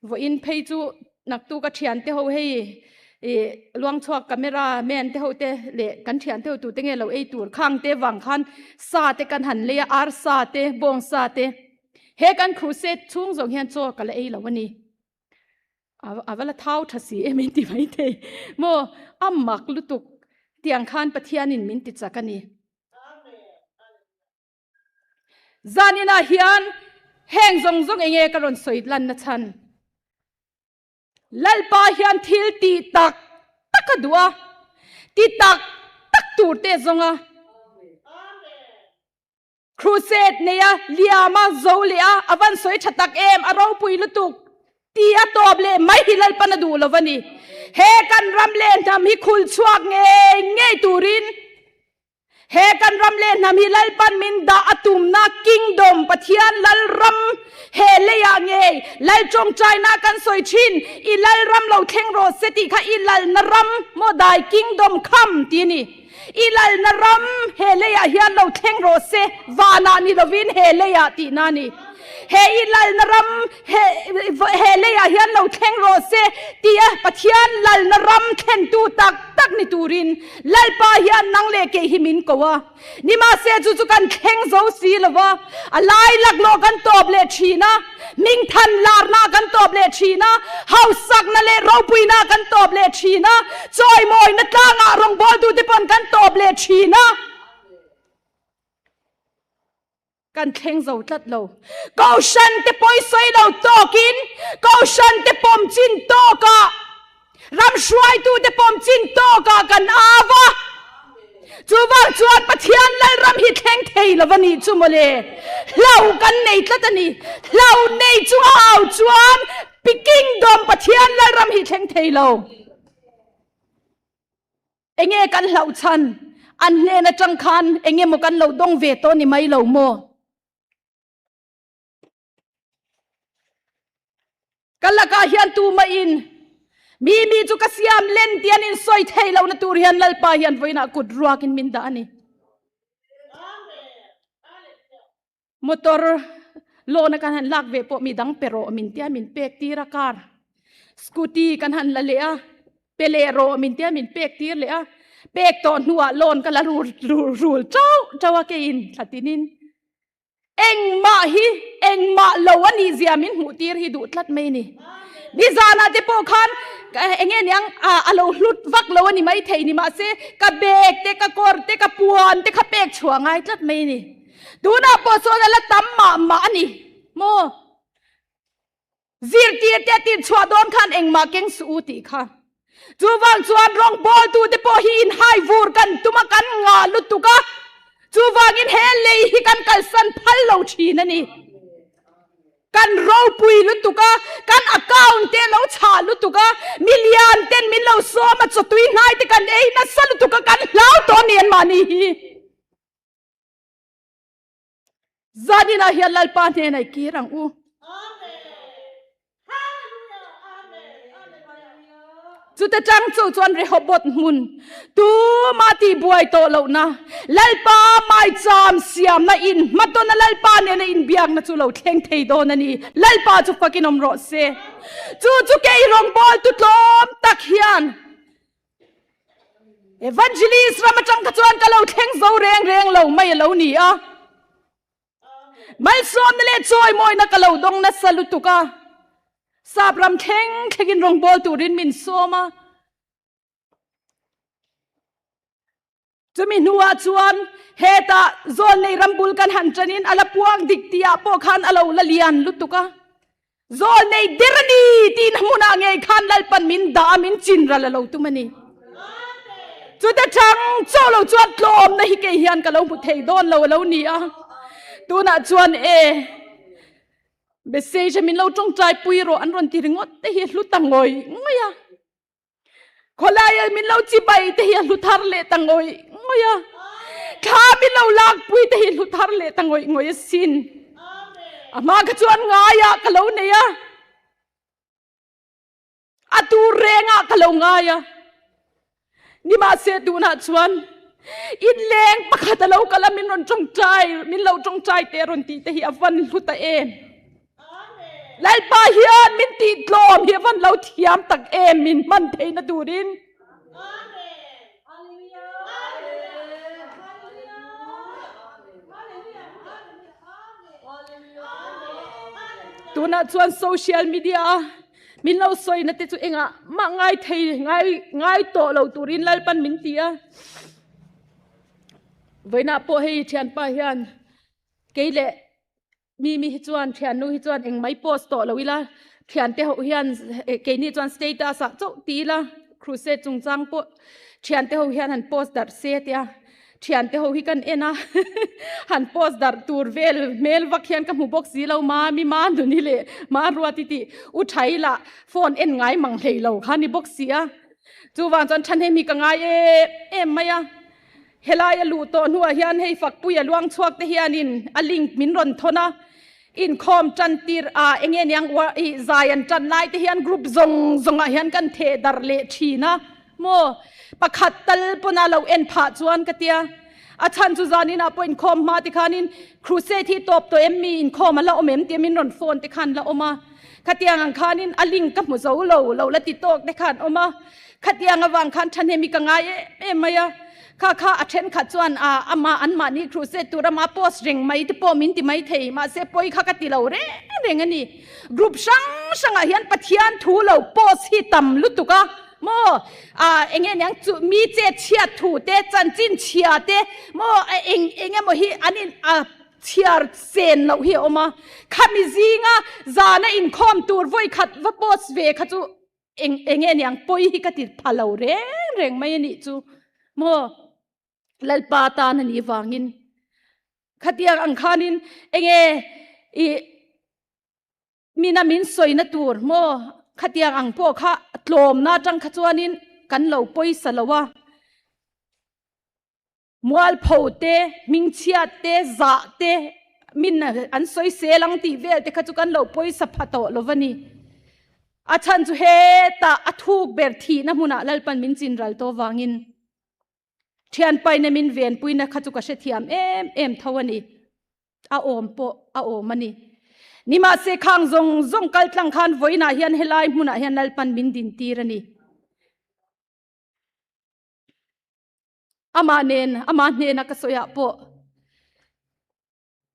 Vawiin phei chu naktuk a thian te ho hei ih luangchhuak camera man te ho te leh kan thian te ho tute nge lo ei tur khang te vang khan sa te kan han lei a ar sa te bawng sa te he kan crusade chhung zawng hian chaw ka la ei lo a ni a va la thau tha si em in ti mai thei maw a mak lutuk tiang khan Pathianin min ti chak a ni. Zaninah hian heng zawng zawng enge ka rawn sawi lanna chhan? Lalpa hian thil ti tak tak a duh a, ti tak tak tur te zawng a. Crusade nei a, liam a, zo leh a, a van sawi tha tak em, a ropui lutuk ti a tawp leh mai hi Lalpan a duh lo a ni. He kan ram leh hnam hi khul chhuak ngei ngei turin He kan ram leh hnam hi Lalpan min dah a tumna Kingdom, Pathian Lalram, he leiah ngei Lal tawngtaina kan sawi thin, I Lalram lo thleng rawh se tih kha I lalna ram maw dai Kingdom come ti a ni. I lalna ram he leiah hian lo thleng rawh se, vanah ni lovin he leiah tihna a ni. He I lalna ram he he leiah hian lo thleng rawh se tia Pathian lalna ram thlentu tak tak ni turin Lalpa hian nang leh kei hi min ko a, nimahse chu chu kan thleng zo si lo va, a lai laklawh kan tawp leh thin a, hmingthan larna kan tawp leh thin a, hausakna leh ropuina kan tawp leh thin a, chawimawina tlangah rawngbawltute pawn kan tawp leh thin a. Kan thleng zo tlat lo. Kohhran te pawi sawi lo tawkin, Kohhran te pawm chin tawkah, ram hruaitu te pawm chin tawkah kan au a. Chuvang chuan Pathian Lalram hi thleng thei lo a nih chu mawle. Hlau kan nei tlat a ni. Hlau nei chunga au chuan Kingdom Pathian Lalram hi thleng thei lo. Enge kan hlauh chhan? An hnen atang khan enge maw kan lo dawng ve tawh ni mai lo maw? Ka lakah hian tumah in mi mi chu ka siam len ti an insawi thei lohna tur hian Lalpa hian vawiinah kut ruakin min dah a ni. Motor loan a kan han lak ve pawh mi dang pe rawh min tia min pek tir a car. Scooty kan han la leh a, pe leh rawh min tia min pek tir leh a, pek tawh hnuah loan ka la rul rul chauh chauh a keiin thla tinin. Engmah hi engmah lo a nih zia min hmuh tir hi duh tlat mai ni. Nizanah te pawh khan enge niang a lo hlut vak lo a ni mai thei ni mahse ka bag te ka kawr te ka puan te kha pek chhuah ngai tlat mai ni. Tunah pawh sawn a la tam mah mah a ni maw? Zirtir te tir chhuah dawn khan engmah keng suh u tih kha. Chuvang chuan rawngbawltu te pawh hi inhai vur kan tum a, kan ngah lutuk a, chuvangin he lei hi kan kalsan phal lo thin a ni. Kan ropui lutuk a, kan account te lo chhah lutuk a, milian ten min lo sawm a, chawtui hnai te kan ei nasa lutuk a, kan hlau tawh a ni anmahni hi. Zaninah hian Lalpa hnenah i kir ang u. Chute tang chu chuan Rehoboth hmun tuma tih buai tawh lohna Lalpa maicham siamna in hmatawna Lalpa nena inbiakna chu lo thleng thei dawn a ni. Lalpa chu fakin awm rawh se. Chu chu kei rawngbawl tu tlawm tak hian Evangelist ram atang kha chuan ka lo thleng zo reng reng lo mai a lo ni a. Malsawmna leh chawimawina ka lo dawng nasa lutuk a. Sap ram thleng thlengin rawngbawl turin min sawm a. Chumi hnuah chuan hetah Zawlnei rambul kan han ṭanin a la puang dik tihah pawh khan a lo la lian lutuk a. Zawlnei der a ni tiin hmunah ngei khan Lalpan min dah a, min chin ral a lo tum a ni. Chute ṭang chaw lo chuan tlawmna hi kei hian ka lo hmu thei dawn lo a lo ni a. Tunah chuan e, message a min lo ṭawngṭai pui rawh an rawn ti ringawt te hi hlu ta ngawih ngawih a. Khawlaia min lo chibai te hi a hlu thar leh ta ngawih ngawih a. Thla min lo lakpui te hi hlu thar leh ta ngawih ngawih asin. A hma kha chuan ngaiah ka lo nei a. A tur rengah ka lo ngai a. Nimahse tunah chuan inleng pakhat a lo kal a min rawn tawngtai, min lo tawngtai teh rawn tih te hi a van hlu ta em. Lalpa hian min tih tlawm hi a van lo thiam tak em min hman theihna turin. Tunah chuan social media a min lo sawina te chu engah mah ngai thei ngai ngai tawh lo turin Lalpan min ti a. Vawiinah pawh hei thianpa hian kei leh Mimi hi chuan thiannu hi chuan engmai post tawh lo ila, thiante ho hian keini chuan status ah chauh ti ila, crusade chungchang pawh thiante ho hian han post darh se tia, thiante ho hi kan en a, han post darh tur vel hmel vak hian ka hmu bawk si lo, mami ma nuni leh ma ruati tih u thai lah phone en ngai mang hlei lo kha ni bawk si a, chuvang chuan thahnem hi ka ngai em em mai a. Helai a luh tawh hnuah hian hei Fakpui a luang chhuak te hianin a link min rawn thawn a, inkhawm tan tir a enge niang i zai an tan lai te hian group zawng zawngah hian kan theh darh leh thin a maw pakhat tal pawn a lo en phah chuan ka tia a chhan chu zaninah pawh inkhawm hma te khanin crusade hi tawp tawh em mi inkhawm a la awm em tia min rawn phone te khan la awm a khatiang ang khanin a link ka hmu zo lo lo la ti tawk te khan awm a Khatiang avang khan thahnem hi ka ngai em em mai a, kha kha a thenkhat chuan a ama anmahni crusade tur ama post reng mai te pawh min ti mai thei, mahse pawi kha ka ti lo reng reng a ni. Group hrang hrangah hian Pathian thu lo post hi tam lutuk a maw, a enge niang chu mi chet chhiat thu te, chanchin chhia te maw eng eng emaw hi an in a chhiar sen loh hi a awm a, khami zinga zana inkhawm tur vawi khat va post ve kha chu eng enge niang pawi hi ka ti pha lo reng reng mai a nih chu maw lalpa tan a nih vangin khatiang ang khanin enge i mina min sawina tur maw khatiang ang pawh kha tlawmna atang kha chuanin kan lo pawisa lo a. Mualpho te, hmingchhiat te, zah te, min an sawisel ang tih vel te kha chu kan lo pawisa pha tawh lo va ni. A chhan chu hetah a thuk ber thihna hmunah Lalpan min chin ral tawh vangin thianpaina min venpuina kha chu ka hrethiam em em tho a ni. A awm pawh a awm a ni. Nimahse khang zawng zawng kal tlang khan vawiinah hian helai hmunah hian Lalpan min din tir a ni. Amah nen, amah hnena ka sawiah pawh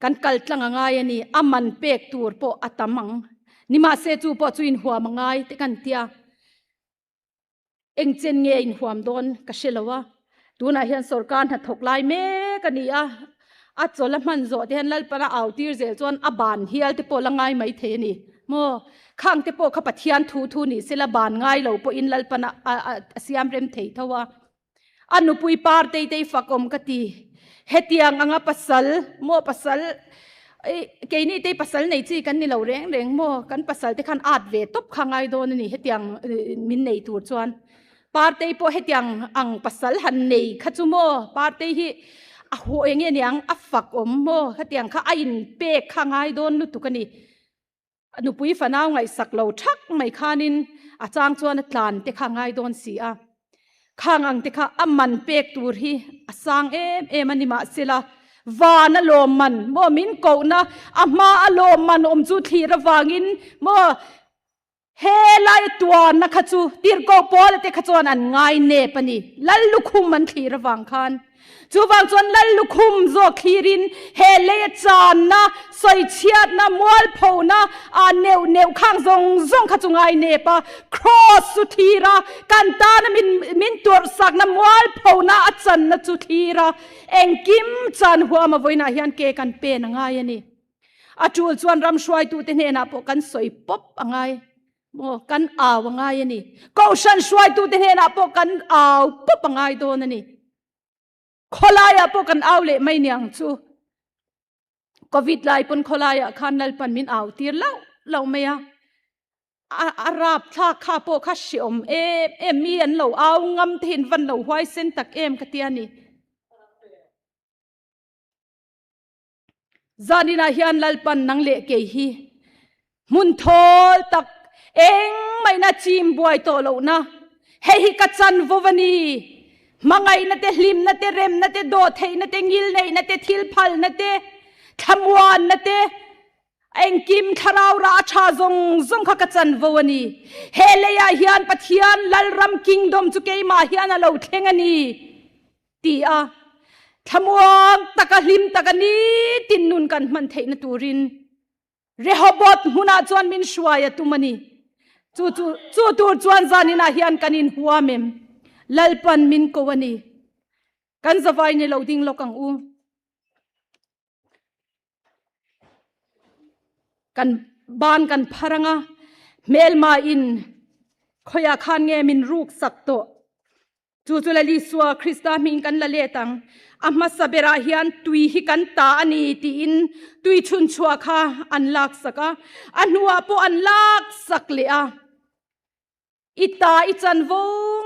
kan kal tlang a ngai a ni. A man pek tur pawh a tam ang. Nimahse chu pawh chu inhuam a ngai te kan tia. Eng chen nge inhuam dawn ka hre lo a. Tunah hian sorkar hnathawk lai mek a ni a. A chawl a hman zawh te hian Lalpana au tir zel chuan a ban hial te pawh la ngai mai thei a ni. Maw? Khang te pawh kha Pathian thu thu ni sela ban ngai lo pawhin Lalpana a siam rem thei tho a. A nupui par tei tei fakawm ka ti. Hetiang anga pasal, maw pasal, keini tei pasal nei chi kan ni lo reng reng maw, kan pasal te khan at ve tawp kha ngai dawn a ni hetiang min nei tur chuan. Partei pawh hetiang ang pasal han nei kha chu maw, partei hi a haw eng nge niang a fakawm maw, hetiang kha a inpek kha ngai dawn lutuk a ni. A nupui fanau ngaihsak lo thak mai khanin a chang chuan a tlan te kha ngai dawn si a. Khang ang te kha a man pek tur hi a sang em em a ni mahsela van a lawm man maw min kohna a hma a lawm man awm chu thlir avangin maw he lai tuarna kha chu tirhkoh Paula te kha chuan an ngai nep a ni. Lal lukhum an thlir avang khan. Chuvang chuan Lal lukhum zawk thlirin he leia channa, sawichhiatna, mualphona, a neuh neuh khang zawng zawng kha chu ngai nep a, Kraws chu thlir a, kan tana min min tuarhsakna mualphona a channa chu thlir a, engkim chan huama vawiinah hian ke kan pen a ngai a ni. A tul chuan ram hruaitute hnenah pawh kan sawi pawp a ngai. Maw kan au a ngai a ni. Kohhran hruaitute hnenah pawh kan au pawp a ngai dawn a ni. Khawlaiah pawh kan au leh mai niang chu. Covid lai pawn khawlaiah khan Lalpan min au tir loh loh mai a. A a rap thlak kha pawh kha hreawm em em mi an lo au ngam te hi an van lo huaisen tak em ka ti a ni. Zaninah hian Lalpan nang leh kei hi hmun thawl tak engmahina chim buai tawh lohna, hei hi ka chanvo a ni, hmangaihna te, hlimna te, remna te, dawhtheihna te, ngilneihna te, thilphalna te, thlamuanna te, engkim thlarau rah a tha zawng zawng kha ka chanvo a ni. He leiah hian Pathian Lalram Kingdom chu keimah hian a lo thleng a ni. Ti a, thlamuang taka hlim taka nitin nun kan hman theihna turin Rehoboth hmunah chuan min hruai a tum a ni. Chu chu chu tur chuan zaninah hian kan inhuam em? Lalpan min ko a ni. Kan zavai ni lo ding lawk ang u. Kan ban kan phar anga hmelma in khawiah khan nge min ruk sak tawh. Chu chu Lal Isua Krista hming kan la let ang. A hmasa berah hian tui hi kan ta a ni tiin tui chhun chhuah kha an laksak a, a hnuah pawh an laksak leh a. I ta i chanvo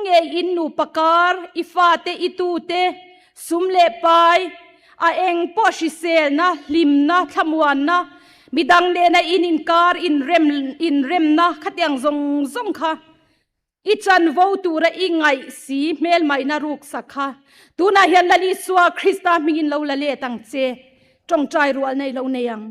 nge in nupa kar, i fate, i tute, sum leh pai, a eng pawh hriselna, hlimna, thlamuanna, midang nena in inkar inrem inremna khatiang zawng zawng kha i chanvo tura i ngaih si hmelmaihna ruksak kha tunah hian Lal Isua Krista hmingin lo la let ang che, tawngtai rual nei lo nei ang.